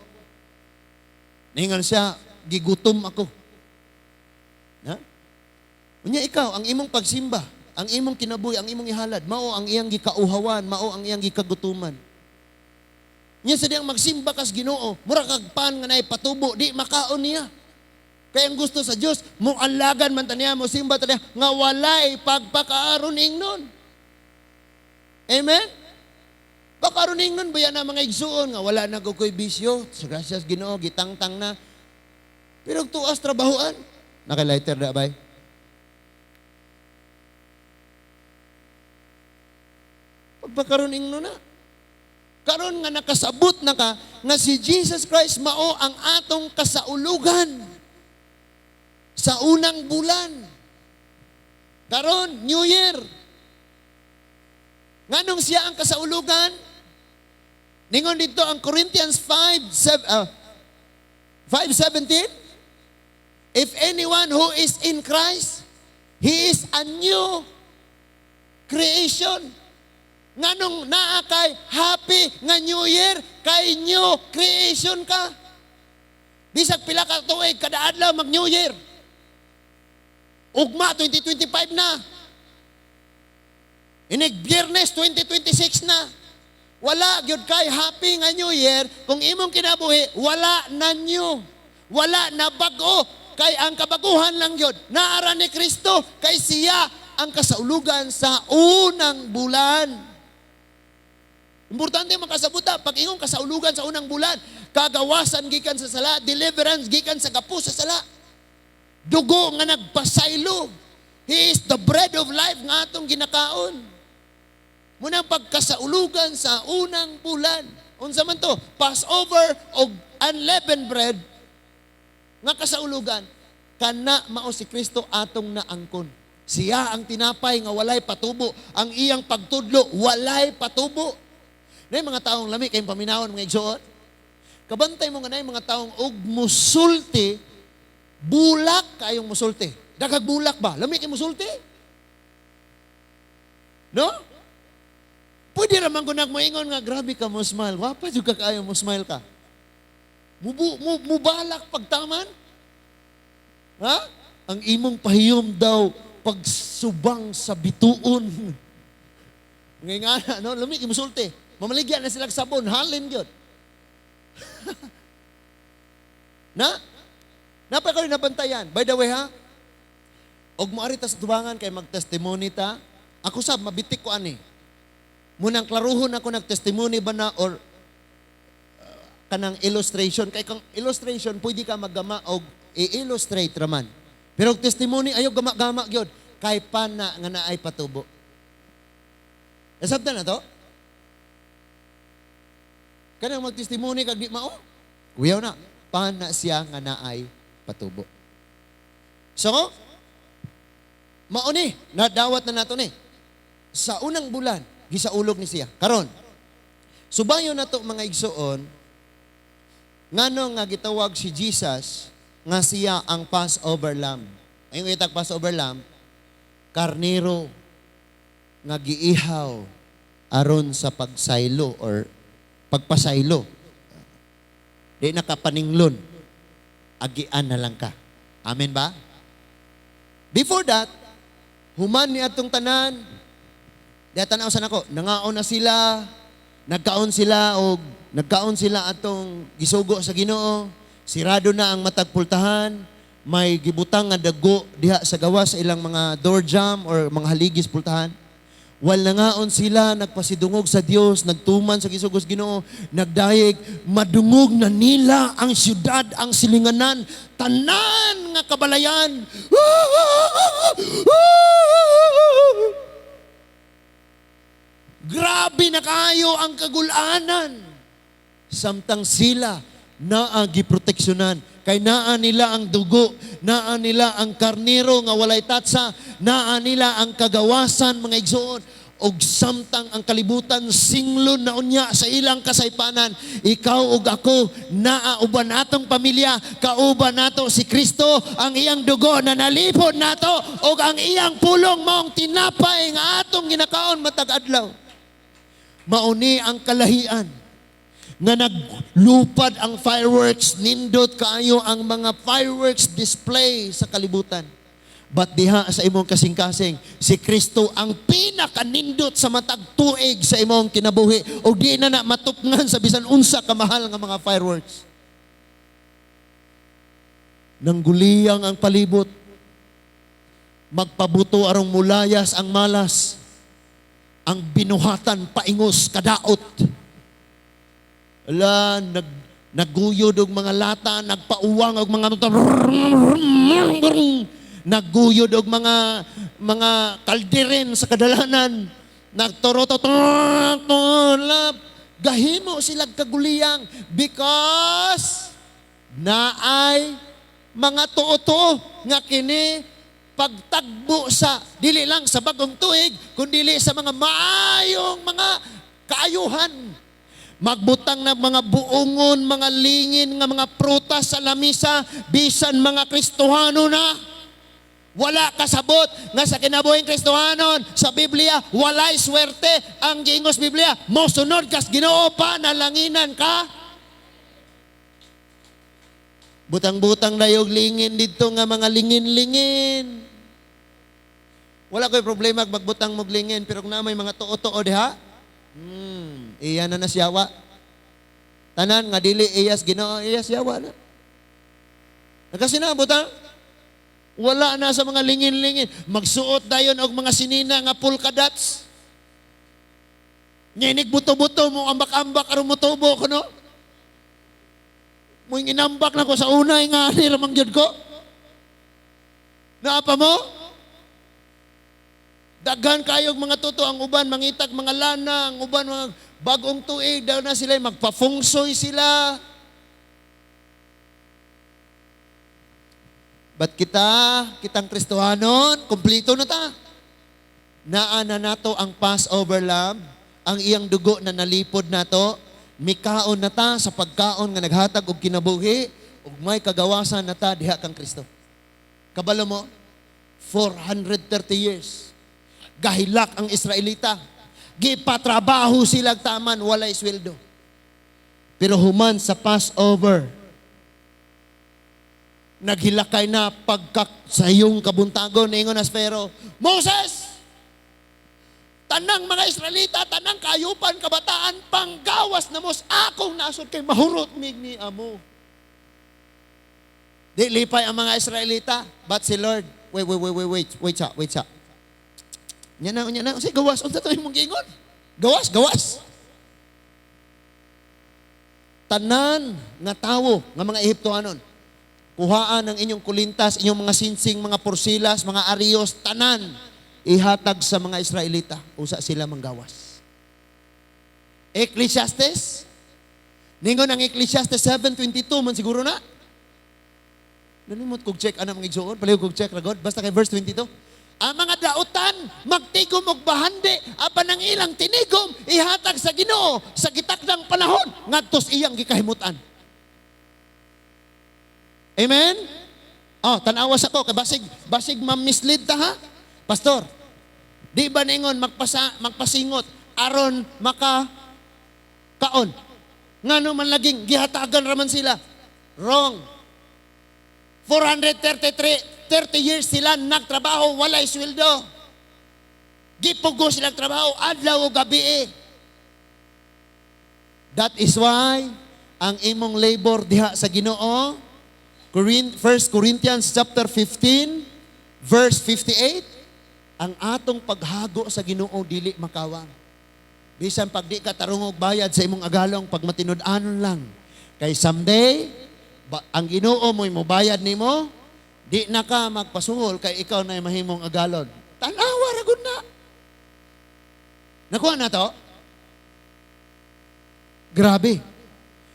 Ningon siya, "Gigutom ako." Ha? Unya ikaw, ang imong pagsimba, ang imong kinabuhi, ang imong ihalad, mao ang iyang gikauhawan, mao ang iyang gikagutuman. Nya sa diyang magsimba kas Ginoo, mura kag pan nga naay patubo, di makaon niya. Kaya ang gusto sa Dios, mo alagan man ta niya, mo simba ta niya, nga walay pagpakaaron ingnon. Amen? Pakaron ingnon ba yan na mga igsuon nga wala na ko ko'y bisyo? Sa grasyas Ginoo, gitangtang na. Pero tuas trabahoan. Naka-lighter da bay? Pagpakaron ingnon na. Karon nga nakasabot na ka nga si Jesus Christ mao ang atong kasaulugan sa unang bulan. Karon, New Year. Nganong siya ang kasaulugan? Ningon dito ang Corinthians 5, 7, 5:17. If anyone who is in Christ, he is a new creation. Nganong naa kay happy nga New Year, kay new creation ka. Bisag pila ka tuig kada adlaw mag New Year. Ugma 2025 na. Inig Biyernes 2026 na. Wala gyud kay happy nga New Year kung imong kinabuhi wala na new. Wala na bag-o, kay ang kabaguhan lang gyud naara ni Kristo, kay siya ang kasaulugan sa unang bulan. Importante makasabuta, pag ingong kasaulugan sa unang bulan, kagawasan gikan sa sala, deliverance gikan sa gapos sa sala. Dugo nga nagpasaylo. He is the bread of life nga atong ginakaon. Munang pagkasaulugan sa unang bulan. Unsa man to? Passover og unleavened bread nga kasaulugan. Kana mao si Kristo atong naangkon. Siya ang tinapay nga walay patubo. Ang iyang pagtudlo, walay patubo. Nay mga taong lami kayong paminawon, mga igsoon. Kabantay mo nga nay mga taong og musulti, bulak kayong musulti. Daghag bulak ba? Lami kay musulti. No? Pwede raman ko nagmoingon nga grabe ka mo smile. Wapa jud ka kaayo mo smile ka. Mubu, mu, mubalak pagtaman. Ha? Ang imong pahiyom daw pagsubang sa bituon. Ngayon nga, no? Lami, musulti. Mamaligya na sila sabon, halin gyud. Na? Napa ko nabantayan. By the way ha, og moari ta sa tubangan kay magtestimony ta, ako sab mabitik ko ani. Munang klaruhon ako nagtestimony ba na or kanang illustration, kay kang illustration pwede ka maggama og i-illustrate raman. Pero og testimony ayo gama-gama gyud kay pana nga naay patubo. Nasabtan na to? Kanang magtestimony kag di mao? Kuyaw na. Pana siya nga naay patubo. So, mao ni, nadawat na nato ni. Sa unang bulan, gisaulog ni siya. Karon, subayon na to, mga igsoon, ngano nga gitawag si Jesus nga siya ang Passover Lamb. Ayong itag Passover Lamb, karnero nga giihaw aron sa pagsaylo or pagpasaylo. Di na ka paninglon. Agian na lang ka. Amen ba? Before that, human ni atong tanan, di tanaw sa nako, nangaon na sila, nagkaon sila og nagkaon sila atong gisugo sa Ginoo, sirado na ang matag pultahan, may gibutang nga dago diha sa gawas sa ilang mga door jamb or mga haligis pultahan. Wal nangaon sila, nagpasidungog sa Dios, nagtuman sa gisugo sa Ginoo, nagdayeg, madungog na nila ang syudad, ang silinganan, tanan nga kabalayan. Grabe na kaayo ang kagulanan. Samtang sila naa giproteksyonan kay naa nila ang dugo, naa nila ang karnero nga walay tatsa, naa nila ang kagawasan, mga igsoon. Og samtang ang kalibutan singlon na unya sa ilang kasaypanan, ikaw ug ako naa uban natong pamilya, kauban nato si Kristo, ang iyang dugo na nalipod nato ug ang iyang pulong maong tinapay nga atong ginakaon matag adlaw. Mauni ang kalahian nga naglupad ang fireworks, nindot kaayo ang mga fireworks display sa kalibutan. But diha sa imong kasing-kasing, si Kristo ang pinakanindot sa matag tuig sa imong kinabuhi ug di na na matupngan sa bisan unsa ka mahal nga mga fireworks. Nangguliyang ang palibot. Magpabuto arong mulayas ang malas. Ang binuhatan paingos kadaot. Ala, nagguyod og mga lata, nagpauwang og mga nagguyod og mga kalderin sa kadalanan. Nagtoroto gahimo sila kaguliyang because naay mga tuo-tuo nga kini pagtagbo sa dili lang sa bagong tuig kundi sa mga maayong mga kaayuhan. Magbutang na mga buongon, mga lingin nga mga prutas sa lamisa, bisan mga Kristohano na. Wala kasabot nga sa kinabuhing Kristohanon sa Biblia, walay swerte ang giingos Biblia. Mosunod kas Ginoo pa nalanginan ka. Butang-butang dayog lingin dito nga mga lingin-lingin. Wala ko'y problema magbutang mog lingin, pero kung na may mga tuo-tuo diha, iya na na siyawa. Tanan nga dili iyas Ginoo, iyas yawa na. Nakasinabot ha? Wala na sa mga lingin-lingin. Magsuot dayon og mga sinina nga polka dots. Nginig buto-buto mo ambak-ambak aron motubo kuno. Mo inambak na ko sa unay nga ani ra man gyud ko. Naa pa mo? Daghan kayog mga tuto, ang uban mangitag mga lana, ang uban mga bagong tuig daw na sila magpafungsoy sila. But kita, kitang Kristohanon, kumpleto na ta. Naa na nato ang Passover Lamb, ang iyang dugo na nalipod nato, mikaon na ta sa pagkaon nga naghatag og kinabuhi, ug may kagawasan na ta diha kang Kristo. Kabalo mo, 430 years. Gahilak ang Israelita. Gipatrabaho silag taman, walay sweldo. Pero human sa Passover, Naghilakay na pagka sa iyong kabuntagon, ingon na Pharaoh, "Moses, tanang mga Israelita, tanang kayupan, kabataan, panggawas na mo sa akong nasod kay mahurot mig ni amo." Di lipay ang mga Israelita, but si Lord, "Wait, wait, wait, wait, wait, wait sa, wait sa. Nya na, nya na, say gawas, unsa to imong giingon? Gawas, gawas." Tanan nga tawo nga mga Ehiptohanon, kuhaan ang inyong kulintas, inyong mga sinsing, mga porsilas, mga ariyos, tanan, ihatag sa mga Israelita, usa sila manggawas. Ecclesiastes, ningon ang Ecclesiastes 7:22 man siguro na. Nalimot kog check ana, mga igsuon, palihog kog check ra god, basta kay verse 22. Ang mga dautan magtigom og bahandi apan ang ilang tinigom ihatag sa Ginoo sa gitakdang panahon ngadto sa iyang gikahimutan. Amen? Oh, tan-awa sa ko kay basig basig ma-mislead ta ha. "Pastor, di ba ningon magpasa magpasingot aron maka kaon? Ngano man laging gihatagan raman sila?" Wrong. 433 30 years sila nagtrabaho, walay sweldo. Gipugo silang trabaho, adlaw o gabi eh. That is why ang imong labor diha sa Ginoo, 1 Corinthians chapter 15 verse 58, ang atong paghago sa Ginoo dili makawang. Bisan pag di ka tarong og bayad sa imong agalong, pag matinud-anon lang. Kay someday, ba, ang Ginoo mo'y mobayad nimo, di na ka magpasuhol kay ikaw na mahimong agalon. Tanawa ra gud na. Nakuha na to? Grabe.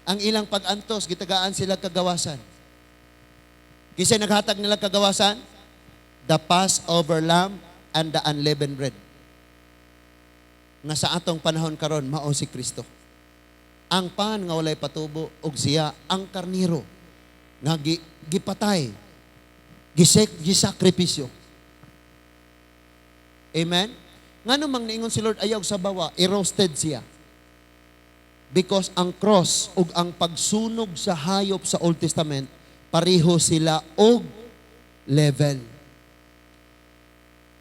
Ang ilang pag-antos, gitagaan sila kagawasan. Kinsa naghatag nila kagawasan? The Passover lamb and the unleavened bread. Nga sa atong panahon karon mao si Kristo. Ang pan nga walay patubo ug siya ang karniro nga gipatay, gisakripisyo. Amen? Ngano mang niingon si Lord ayaw sa bawa, i-roasted siya? Because ang cross ug ang pagsunog sa hayop sa Old Testament, pareho sila og level.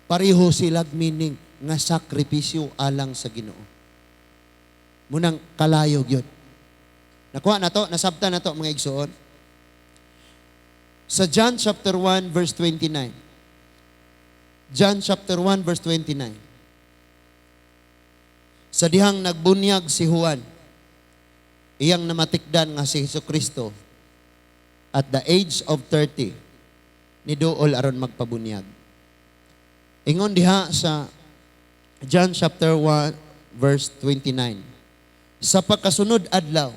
Pareho sila meaning nga sakripisyo alang sa Ginoo. Munang kalayog yun. Nakuha na to, nasabta na to, mga igsoon. Sa John chapter 1 verse 29. John chapter 1 verse 29. Sa dihang nagbunyag si Juan, iyang namatikdan nga si Hesus Kristo at the age of 30 niduol aron magpabunyag. Ingon diha sa John chapter 1 verse 29. Sa pagkasunod adlaw,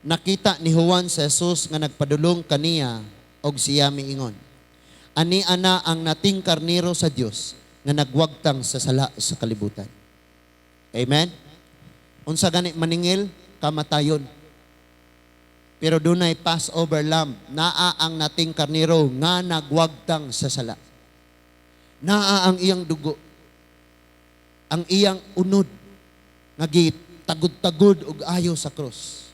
nakita ni Juan sa Jesus nga nagpadulong kaniya og siya miingon, "Ani ana ang nating karniro sa Dios nga nagwagtang sa sala sa kalibutan." Amen? Unsa gani maningil? Kamatayon. Pero dunay Passover lamb, naa ang nating karniro nga nagwagtang sa sala. Naa ang iyang dugo, ang iyang unod nga gitagod-tagod og ayo sa krus.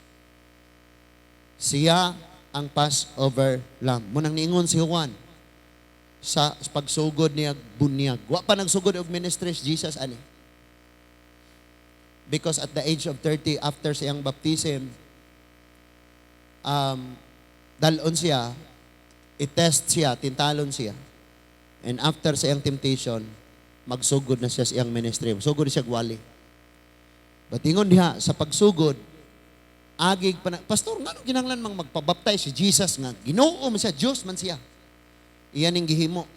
Siya ang Passover lamb. Munang niingon si Juan sa pagsugod niya bunyag. Wa pa nagsugod og ministry si Jesus ani. Because at the age of 30, after siyang baptism, dalon siya, i-test siya, tintalon siya. And after sa iyang temptation, magsugod na siya sa iyang ministry. Sugod siya gwali. But ingon diha, sa pagsugod, agig pa na, "Pastor, ngano kinahanglan mang magpabaptize si Jesus nga Ginoo man siya, Dios man siya?" Iyan ning gihimo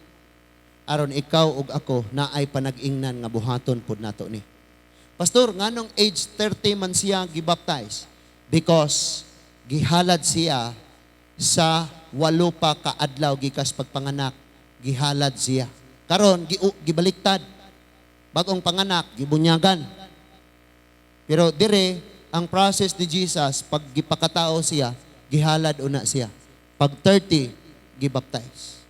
aron ikaw ug ako naay panag-ingnan nga buhaton pod nato ni. "Pastor, nganong age 30 man siya gibaptize?" Because gihalad siya sa 8 pa ka adlaw gikas pagpanganak, gihalad siya. Karon gibaliktad. Bagong panganak, gibunyagan. Pero dire ang process ni Jesus, pag gipakatao siya, gihalad una siya. Pag 30, gibaptize.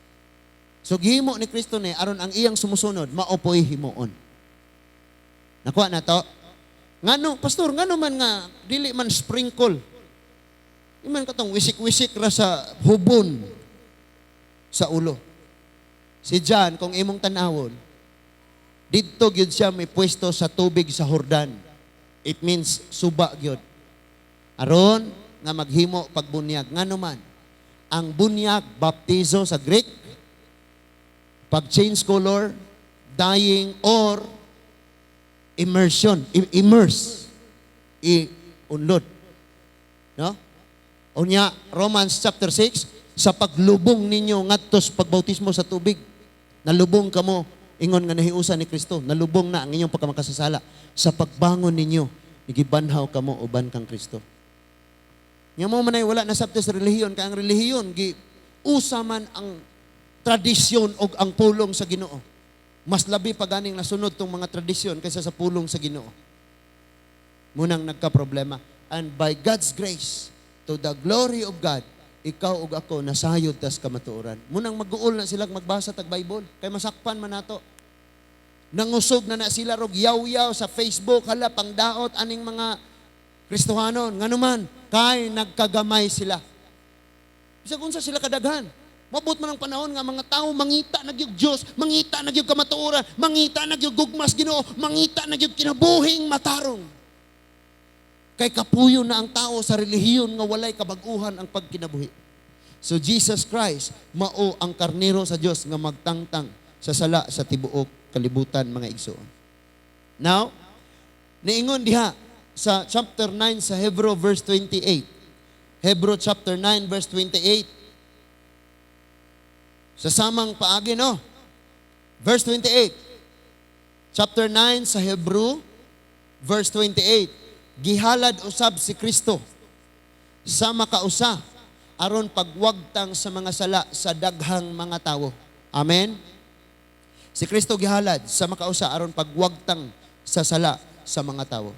So gihimo ni Kristo ni aron ang iyang sumusunod mao poy himuon. Nakuha na to? Ngano, Pastor, ngano man nga dili man sprinkle? Di man katong wisik-wisik ra sa hubon. Sa ulo. Si John, kung imong tanawon, didto gyud siya may pwesto sa tubig sa Jordan. It means suba gyud. Aron nga maghimo pagbunyag. Ngano man, ang bunyag, baptizo sa Greek, pag change color, dying or immersion, immerse, i-unlod. No? Unya, Romans chapter 6, sa paglubong ninyo ngadto sa pagbautismo sa tubig, nalubong kamo, ingon nga nahiusan ni Kristo, nalubong na ang inyong pagkamakasasala. Sa pagbangon ninyo, gibanhaw kamo uban kang Kristo. Nya mo man ay wala na sabte sa relihiyon, kay ang relihiyon, gi usa man ang tradisyon og ang pulong sa Ginoo. Mas labi pa ganing nasunod tong mga tradisyon kaysa sa pulong sa Ginoo. Munang nagka-problema. And by God's grace, to the glory of God, ikaw ug ako nasayod tas kamatuoran. Munang mag-uol na sila magbasa tag Bible kay masakpan man nato. Nangusog na na sila rog yaw-yaw sa Facebook, hala, pangdaot aning mga Kristohanon. Ngano man, kay nagkagamay sila. Bisag unsa sila kadaghan. Mabot man ang panahon nga mga tao mangita na gyud Dios, mangita na gyud kamatuoran, mangita na gyud gugmas Ginoo, mangita na gyud kinabuhing matarong. Kay kapuyo na ang tao sa relihiyon nga walay kabag-uhan ang pagkinabuhi. So Jesus Christ mao ang karnero sa Dios nga magtangtang sa sala sa tibuok kalibutan, mga igsoon. Now, niingon diha sa chapter 9 sa Hebrew verse 28. Hebrew chapter 9 verse 28. Sa samang paagi, no? Verse 28. Chapter 9 sa Hebrew verse 28. Gihalad usab si Kristo sa makausa aron pagwagtang sa mga sala sa daghang mga tawo. Amen. Si Kristo gihalad sa makausa aron pagwagtang sa sala sa mga tawo.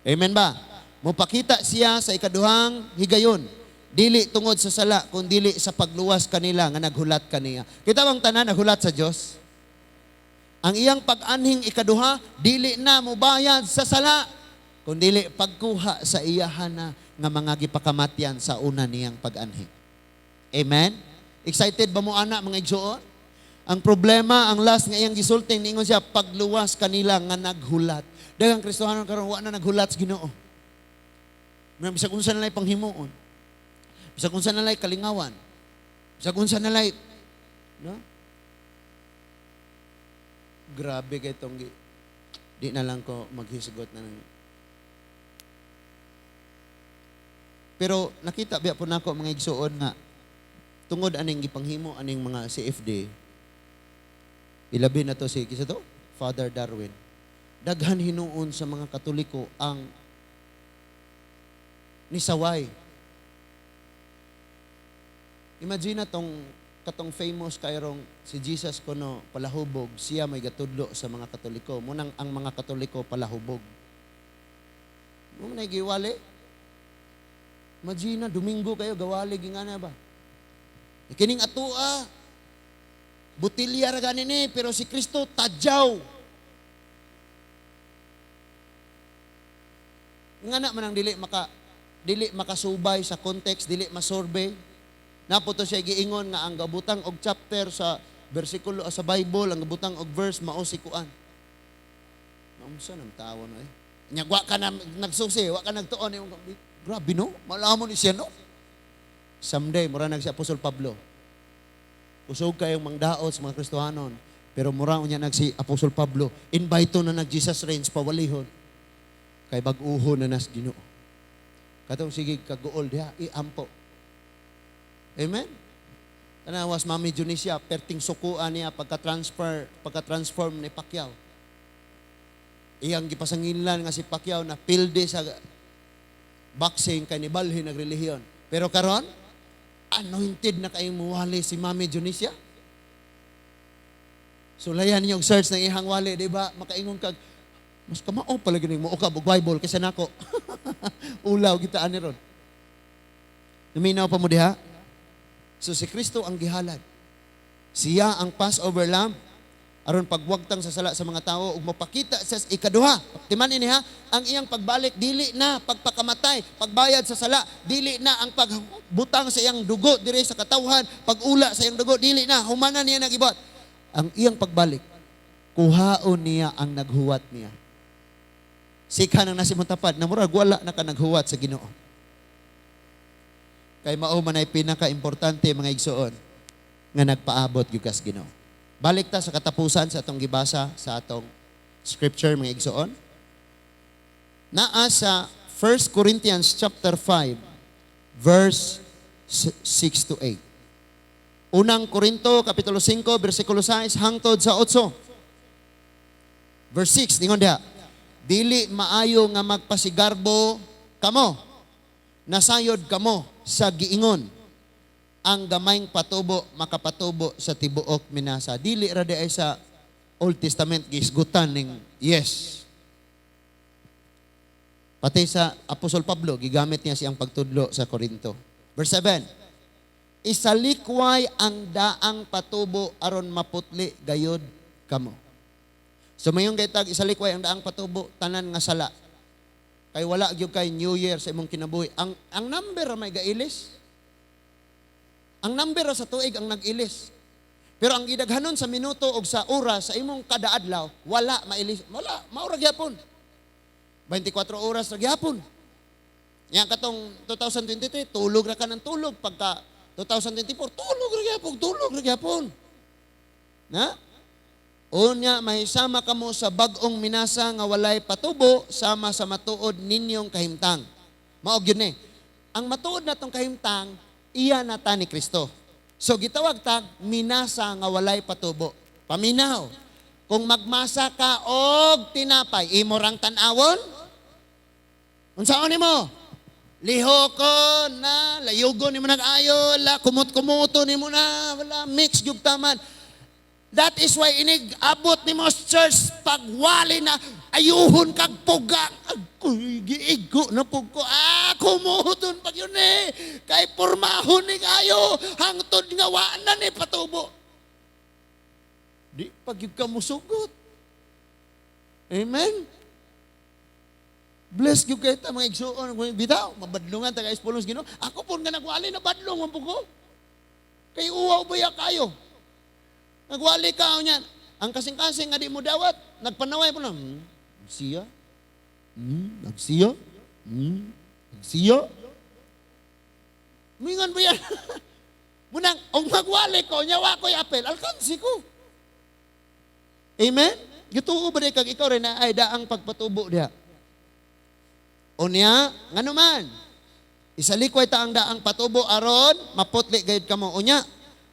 Amen ba? Mopakita siya sa ikaduhang higayon. Dili tungod sa sala, kun dili sa pagluwas kanila nga naghulat kaniya. Kita bang tanan naghulat sa Dios? Ang iyang pag-anhing ikaduha, dili na mobayad sa sala, kun dili pagkuha sa iyahan na nga mga gipakamatyan sa una niyang pag-anhi. Amen? Excited ba mo ana, mga igsuon? Ang problema, ang last nga iyang gisulting, niingon siya, pagluwas kanila nga naghulat. Daghang Kristohanon karon wa na naghulat sa Ginoo. May bisag unsa na lay panghimuon. Bisag unsa na lay kalingawan. Bisag unsa na lay, no? Grabe kay tong di na lang ko maghisgot na ng. Pero nakita biya po nako, mga igsuon, nga tungod aning gipanghimo aning mga CFD, ilabi na to si kisa to Father Darwin, daghan hinuon sa mga Katoliko ang nisaway. Imagine na tong katong famous kayrong si Jesus kuno palahubog, siya may gatudlo sa mga Katoliko. Munang ang mga Katoliko palahubog. Mo na giwali. Imagine na, Domingo kayo, gawali, gingana ba? E kining atua, butilya ra gani ni, pero si Kristo tadyaw. Nga na man ang dili makasubay sa context, dili masurvey. Napo to siya giingon nga ang gabutang og chapter sa bersikulo sa Bible, ang gabutang og verse mao si kuan. Naunsa nang tawo no eh. Nya wa ka na nagsusi, wa ka nagtuon imong grabe no, malamon ni siya no. Someday mura nag si Apostol Pablo. Kusog kayong mangdaot sa mga Kristohanon, pero mura unya nag si Apostol Pablo, invite na nag Jesus Reigns pawalihon. Kay bag-uho na nas Ginoo. Katong sige kaguol diha, iampo. Amen? Tanawas Mami Junisia, perting sukuan niya pagka-transform ni Pacquiao. Iyang gipasanginlan nga si Pacquiao na pilde sa boxing kay nibalhin nagrelihiyon. Pero karon, anointed na kayong muwali si Mami Junisia. Sulayan niyo og search ng ihang wali, di ba? Makaingon kag, mas kamao pala ganing mo og Bible kaysa nako. Ulaw gitaan ni ron. Naminaw pa mo diha? So si Kristo ang gihalad. Siya ang Passover lamb. Aron pagwagtang sa sala sa mga tao ug mapakita sa ikaduha. Timan ini ha, ang iyang pagbalik dili na pagpakamatay, pagbayad sa sala, dili na ang pagbutang sa iyang dugo diri sa katawhan, pagula sa iyang dugo, dili na humana niya nagibot. Ang iyang pagbalik, kuhaon niya ang naghuwat niya. Sikha nang nasa imong tapad, na murag wala na ka naghuwat sa Ginoo. Kay mao man ay pinaka-importante, mga igsoon, nga nagpaabot gyud kas Ginoo. Balik ta sa katapusan sa atong gibasa sa atong scripture, mga igsoon. Naa sa 1 Corinthians chapter 5 verse 6 to 8. Unang Korinto kapitulo 5 bersikulo 6 hangtod sa 8. Verse 6 ningon diha, "Dili maayo nga magpasigarbo kamo. Nasayod kamo sa giingon, 'Ang gamayng patubo makapatubo sa tibuok minasa.'" Dili ra di ay sa Old Testament gisgutan ning yes. Pati sa Apostol Pablo, gigamit niya siyang pagtudlo sa Korinto. Verse 7. "Isalikway ang daang patubo aron maputli gayod kamo." So mayon kay tag isalikway ang daang patubo, tanan nga sala. Kay wala gyud kay New Year sa imong kinabuhi. Ang number ra may gailis. Ang number ra sa tuig ang nag-ilis. Pero ang gidaghanon sa minuto o sa oras sa imong kada adlaw, wala mailis. Wala, mao ra gyapon. 24 oras ra gyapon. Nya katong 2023, tulog ra ka ng tulog. Pagka 2024, tulog ra gyapon, tulog ra gyapon. Na? "Unya mahisama kamo sa bag-ong minasa nga walay patubo sama sa matuod ninyong kahimtang." Mao gyud ni. Ang matuod natong kahimtang, iya na ta ni Kristo. So gitawag tag minasa nga walay patubo. Paminaw. Kung magmasa ka og tinapay, imo rang tan-awon? Unsaon nimo? Lihokon na, layugon nimo nag-ayo, la kumot-kumuto nimo na, wala mix gyud taman. That is why inig abot nimo sa church pagwali na ayuhon kag puga. Agoy, giigo na pug ko. Ah, kumuton pag yun eh. Kay pormahon ni kayo. Hangtod nga wa na ni patubo. Di pag yun ka musugot. Amen? Bless gyud kay ta, mga igsuon. Bitaw, mabadlungan ta kay pulong sa Ginoo. Ako po nga nagwali na badlong man po ko. Kay uwaw ba ya kayo? Nagwali ka niyan. Ang kasing-kasing nga di mo dawat, nagpanaway po na, siya? Nagsiya? Nagsiya?" Mingon ba yan? Munang, ang magwali ko, nyawa ko'y apel, alkansi ko. Amen? Gituo ba di kag ikaw rin na ay daang pagpatubo diha? Unya, ngano man, isalikway ta ang daang patubo aron maputli gayud kamo. Unya,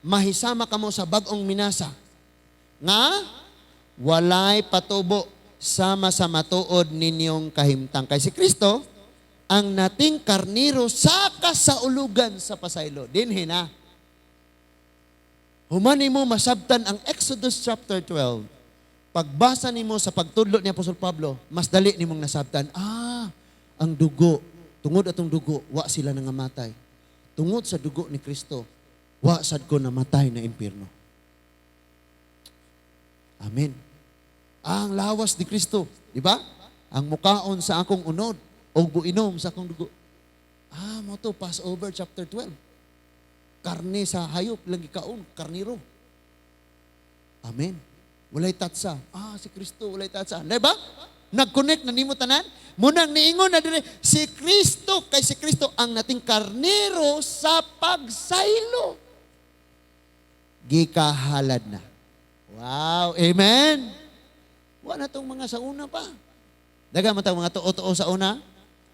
mahisama kamo sa bag-ong minasa nga walay patubo sama sa matuod ninyong kahimtang. Kay si Kristo, ang nating karniro sa kasaulugan sa pasaylo. Dinhi na. Human nimo masabtan ang Exodus chapter 12. Pagbasa nimo sa pagtudlo ni Apostol Pablo, mas dali nimong nasabtan, ah, ang dugo, tungod atong dugo, wa sila nangamatay. Tungod sa dugo ni Kristo, wa sad ko namatay na impierno. Amen. Ang lawas ni Kristo, di ba? Ang mukaon sa akong unod o buinom sa akong dugo. Ah, mao to Passover chapter 12. Karne sa hayop lang gikaon, karniro. Amen. Walay tatsa. Ah, si Kristo walay tatsa. Di ba? Nag-connect na nimo tanan. Munang niingon na dire si Kristo, kay si Kristo ang nating karnero sa pagsaylo. Gikahalad na. Wow, amen. Wa na tong mga sa una pa. Daga man tang mga tuo-tuo sa una.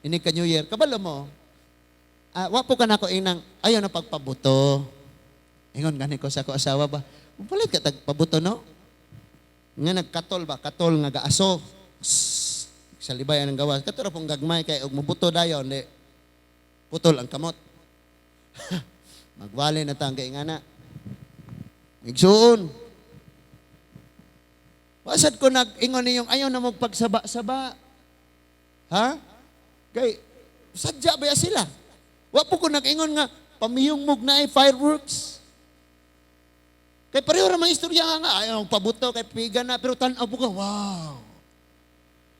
Inig ka New Year. Kabalo mo. Ah, wa po ka nako inang ayaw na pagpabuto. Ingon gani ko sa ako asawa ba. Palit ka tag pabuto, no? Nga nagkatol ba, katol nga gaaso. Sss, sa libay ang gawas. Kato ra pong gagmay kay og mubuto dayon di putol ang kamot. Magwali na tang kay ngana. Igsuon. Wasad ko nag-ingon ninyong ayaw na magpagsaba-saba. Ha? Kay sadya ba ya sila? Wa po ko nag-ingon nga pamiyong mug na ay fireworks. Kay pareho ra mga istorya nga, ayaw pabuto kay piga na, pero tan-aw po ka, wow.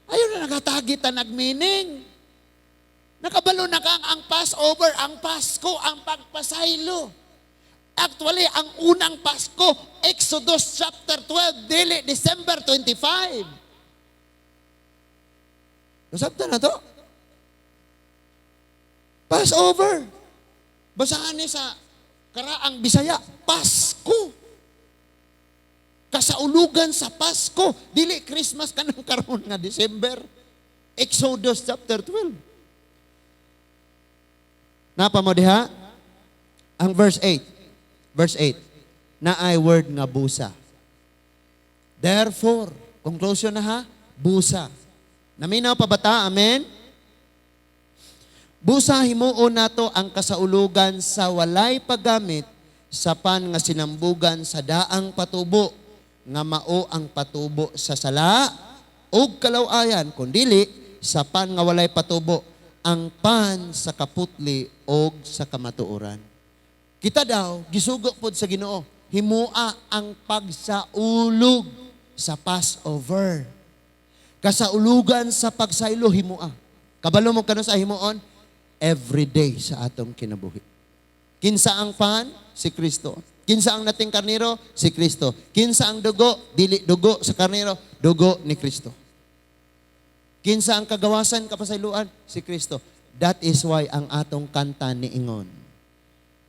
Ayaw na nagatagi ta nag-meaning. Nakabalo na kang ang Passover, ang Pasko, ang pagpasaylo. Actually, ang unang Pasko, Exodus chapter 12, dili December 25. Nasabtan na to? Passover. Basahan ni sa karaang Bisaya, Pasko. Kasaulugan sa Pasko. Dili Christmas kanang karon nga December. Exodus chapter 12. Napa mo diha? Ang verse 8. Verse 8. Naay word nga busa. Therefore, conclusion na ha, busa. Naminaw pa bata? Amen? Busa himuon nato ang kasaulugan sa walay paggamit sa pan nga sinambugan sa daang patubo nga mao ang patubo sa sala ug kalaw-ayan, kundili sa pan nga walay patubo, ang pan sa kaputli og sa kamatuoran. Kita daw gisugo pod sa Ginoo, himua ang pagsaulog sa Passover. Kasaulugan sa pagsaylo, himua. Kabalo mo kano sa himuon every day sa atong kinabuhi. Kinsa ang pan? Si Kristo. Kinsa ang nating karnero? Si Kristo. Kinsa ang dugo? Dili dugo sa karnero, dugo ni Kristo. Kinsa ang kagawasan kapasayloan? Si Kristo. That is why ang atong kanta niingon,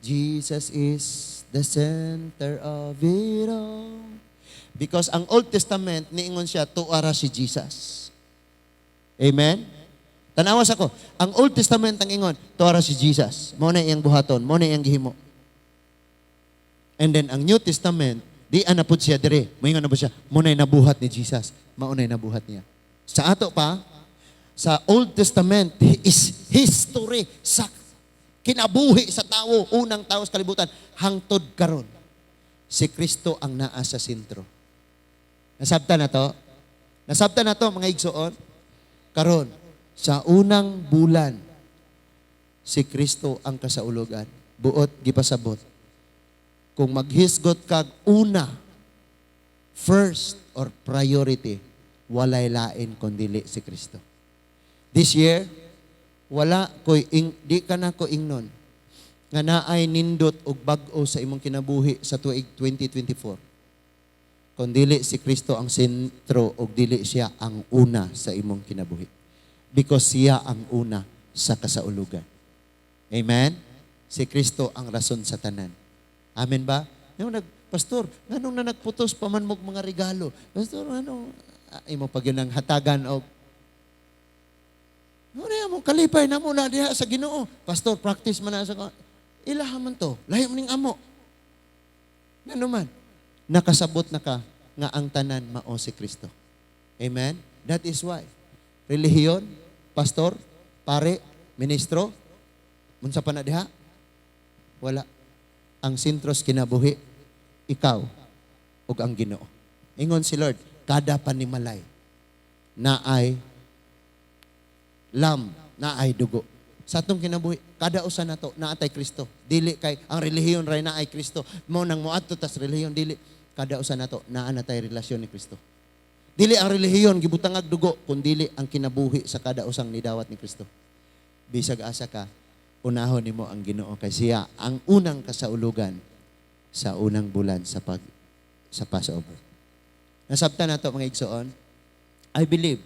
"Jesus is the center of it all." Because ang Old Testament, niingon siya, tuara si Jesus. Amen? Tanawas ako. Ang Old Testament ang ingon, tuara si Jesus. Mao na iyang buhaton, mao na iyang gihimo. And then ang New Testament, di ana pud siya dire. Moingon na pud siya, mao na nabuhat ni Jesus. Mao na nabuhat niya. Sa ato pa, sa Old Testament is history sa kinabuhi sa tawo, unang tao sa kalibutan, hangtod karon. Si Kristo ang naa sa sentro. Nasabtan na to? Nasabtan na to, mga igsoon? Karon, sa unang bulan, si Kristo ang kasaulugan. Buot gipasabot. Kung maghisgot kag una, first or priority, walay lain kundili si Kristo. This year, wala ko'y ing, di ka na ko ingnon nga naay nindot og bag-o sa imong kinabuhi sa tuig 2024. Kung dili si Kristo ang sentro og dili siya ang una sa imong kinabuhi. Because siya ang una sa kasaulugan. Amen? Si Kristo ang rason sa tanan. Amen ba? Yung nag, "Pastor, nganong na nagputos pa man mo mga regalo? Pastor, anong imo pag yun ang hatagan og Ano na mo kalipay na mo na diha sa Ginoo. Pastor, practice man na sa ilaha man to. Lahi mo ning amo." Ngano man, nakasabot na ka nga ang tanan mao si Kristo. Amen? That is why. Relihiyon, pastor, pare, ministro, unsa pa na diha? Wala. Ang sentros kinabuhi, ikaw ug ang Ginoo. Ingon si Lord, kada panimalay naay lamb, naay dugo. Sa atong kinabuhi, kada usa nato naatay Kristo. Dili kay ang relihiyon ray naay Kristo. Mo nang moadto tas relihiyon, dili. Kada usa nato naa na tay relasyon ni Kristo. Dili ang relihiyon gibutangag dugo, kundili ang kinabuhi sa kada usang nidawat ni Kristo. Bisag asa ka, unahon nimo ang Ginoo kay siya ang unang kasaulugan sa unang bulan sa Passover. Nasabtan nato, mga igsoon. I believe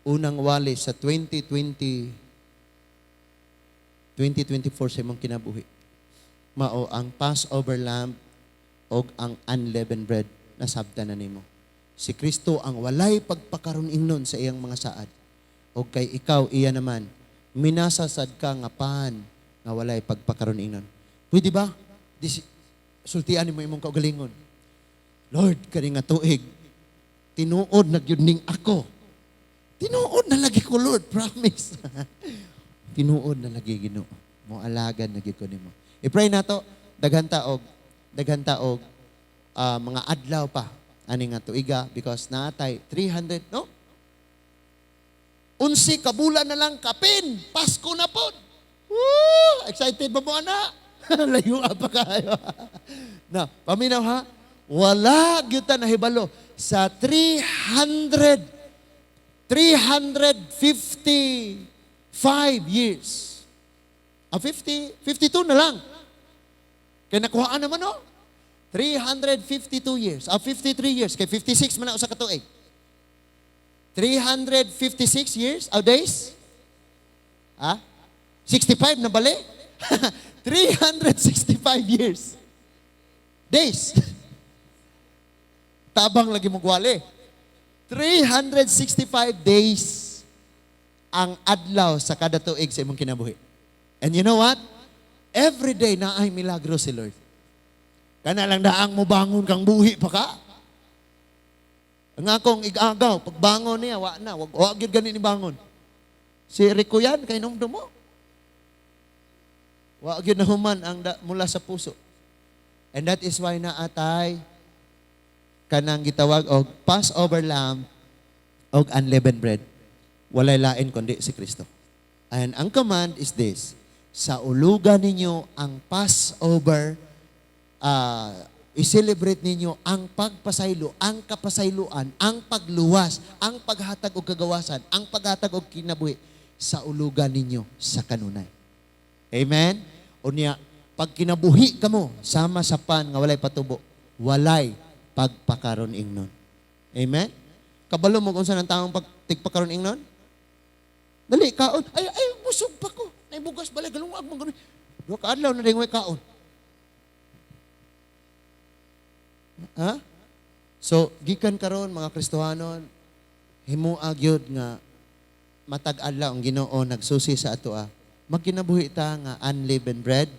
unang wali sa 2020 2024 sa imong kinabuhi mao ang Passover lamb og ang unleavened bread. Nasabtan na nimo. Si Kristo ang walay pagpakaron ingnon sa iyang mga saad. Og kay ikaw iya naman minasasad ka nga pan nga walay pagpakaron ingnon. Pwede ba? Dis, sultian nimo imong kaugalingon. "Lord, kani nga tuig, tinuod na gyud ning ako. Tinuod na lagi ko, Lord, promise. Tinuod na lagi, Ginoo. Mo alagad na gyud ko nimo." I-pray nato, daghan ta og mga adlaw pa ani nga tuiga because naatay 300, no? 11 ka bulan na lang kapin, Pasko na pod. Woo! Excited ba mo ana? Layo pa kayo. Na, paminaw ha. Wala gyud ta nahibalo sa 300 355 years. Ah, 50, 52 na lang. Kaya nakuhaan naman, no? 352 years. Ah, 53 years. Kay 56 man na usa ka tuig. 356 years? Oh, days? Ah? 65 na bali? 365 years. Days. Tabang lagi mo gwali. 365 days ang adlaw sa kada tuig sa imong kinabuhi. And you know what? Every day naay milagro si Lord. Kana lang daang mo bangon kang buhi pa ka. Ang akong igagaw, pagbangon niya, wa na, wa gyud gani ni bangon. Si Rico yan, kay nung mo. Wa gyud nahuman ang mula sa puso. And that is why naatay kanang gitawag og Passover lamb og unleavened bread. Walay lain kundi si Kristo. And ang command is this: saulugan ninyo ang Passover, i-celebrate ninyo ang pagpasaylo, ang kapasayloan, ang pagluwas, ang paghatag og kagawasan, ang paghatag og kinabuhi saulugan ninyo sa kanunay. Amen? Unya, pag kinabuhi kamo, sama sa pan nga walay patubo, walay pagpakaron ingnon. Amen? Kabalo mo kung saan ang taong tigpakaron ingnon? Dali, kaon. Ay, ay, busog pa ko. Naibugas balay, galungag mo ganun. Duha ka adlaw na rin kaon. Ha? So, gikan karon mga Kristohanon, himua gyud nga matag adlaw ang Ginoo nagsusi sa atoa. Magkinabuhi ta nga unleavened bread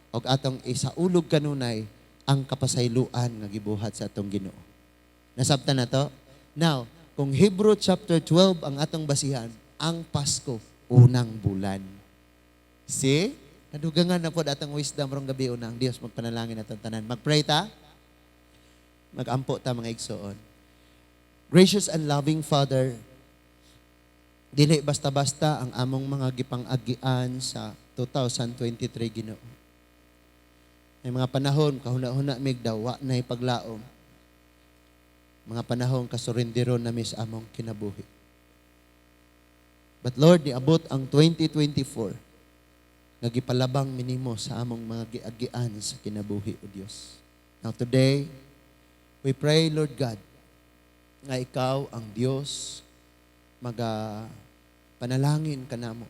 og atong isaulog kanunay ang kapasayloan nga gibuhat sa atong Ginoo. Nasabtan na to? Now, kung Hebrew chapter 12 ang atong basihan, ang Pasko, unang bulan. See? Nadugangan na po atong wisdom rong gabi unang Dios magpanalangin atong tanan. Magpray ta? Magampo ta, mga igsoon. Gracious and loving Father, dili basta-basta ang among mga gipang-agian sa 2023, Ginoo. May mga panahon kahuna-huna mig daw wa nay paglaom. Mga panahon kasurenderon na sa among kinabuhi. But Lord, niabot ang 2024 nga gipalabang minimo sa among mga giagian sa kinabuhi, O Dios. Now today, we pray, Lord God, nga ikaw ang Dios maga panalangin kanamo.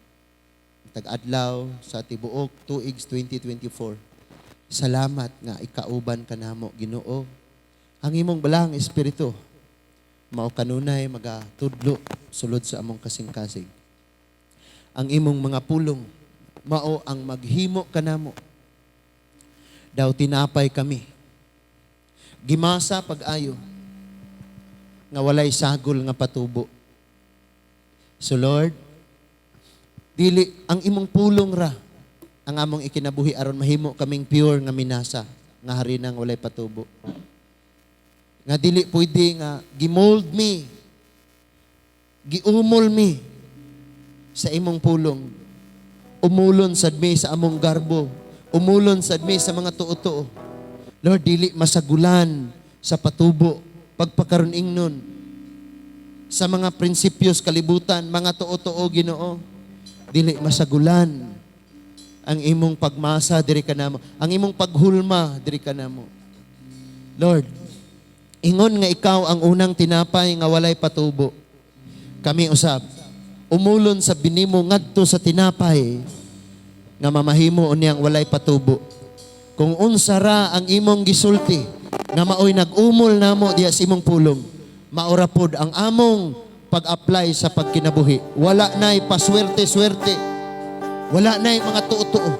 Tag-adlaw sa tibuok tuig 2024. Salamat nga ikauban kanamo, Ginoo. Ang imong balaang espiritu mao kanunay magatudlo sulod sa among kasing-kasing. Ang imong mga pulong mao ang maghimo kanamo. Daw tinapay kami. Gimasa pag-ayo nga walay sagol nga patubo. So Lord, dili ang imong pulong ra ang among ikinabuhi aron mahimo kaming pure nga minasa nga harinang walay patubo. Nga dili pwede nga gimold mi, giumol mi sa imong pulong. Umulon sad mi sa among garbo. Umulon sad mi sa mga tuo-tuo. Lord, dili masagulan sa patubo, pagpakaron ingnon, sa mga prinsipyos kalibutan, mga tuo-tuo, Ginoo. Dili masagulan ang imong pagmasa diri kanamo, ang imong paghulma diri kanamo. Lord, ingon nga ikaw ang unang tinapay nga walay patubo. Kami usab, umulon sa binimo ngadto sa tinapay nga mamahimo unyang walay patubo. Kung unsa ra ang imong gisulti nga maoy nag-umol namo diha sa imong pulong, maora pod ang among pag-apply sa pagkinabuhi. Wala na'y paswerte-swerte. Wala na'y mga tuo-tuo.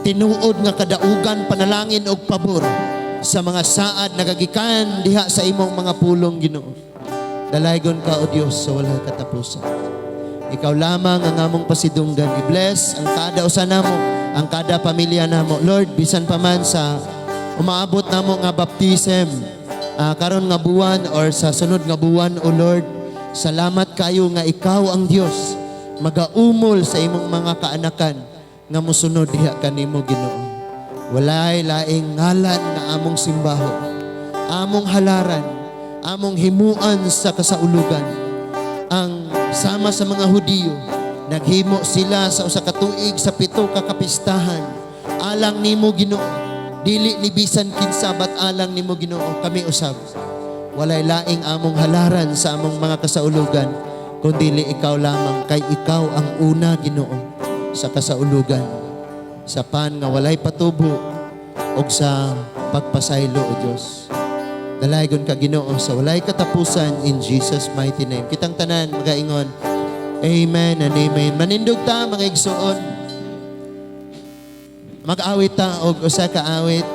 Tinuod nga kadaugan, panalangin og pabor sa mga saad nagagikan diha sa imong mga pulong, Ginoo. Dalaygon ka, O Dios, sa walay katapusan. Ikaw lamang ang among pasidunggan. I-bless ang kada usa namo, ang kada pamilya namo. Lord, bisan pa man sa umaabot namo nga baptism, karon nga buwan or sa sunod nga buwan, O Lord, salamat kayo nga ikaw ang Dios magaumol sa imong mga kaanakan nga musunod diha kanimo, Ginoo. Walay laing ngalan nga among simbaho. Among halaran, among himuan sa kasaulugan. Ang sama sa mga Hudiyo, naghimo sila sa usa ka tuig sa pito ka kapistahan. Alang nimo, Ginoo, dili ni bisan kinsa but alang nimo, Ginoo, kami usab. Walay laing among halaran sa among mga kasaulugan, kundi ikaw lamang, kay ikaw ang una, Ginoo, sa kasaulugan. Sa pan nga walay patubo og sa pagpasaylo, O Dios. Dalaygon ka, Ginoo, sa walay katapusan, in Jesus' mighty name. Kitang tanan magaingon, "Amen and amen." Manindog ta, mga igsuon. Mag-awit ta og usa ka awit.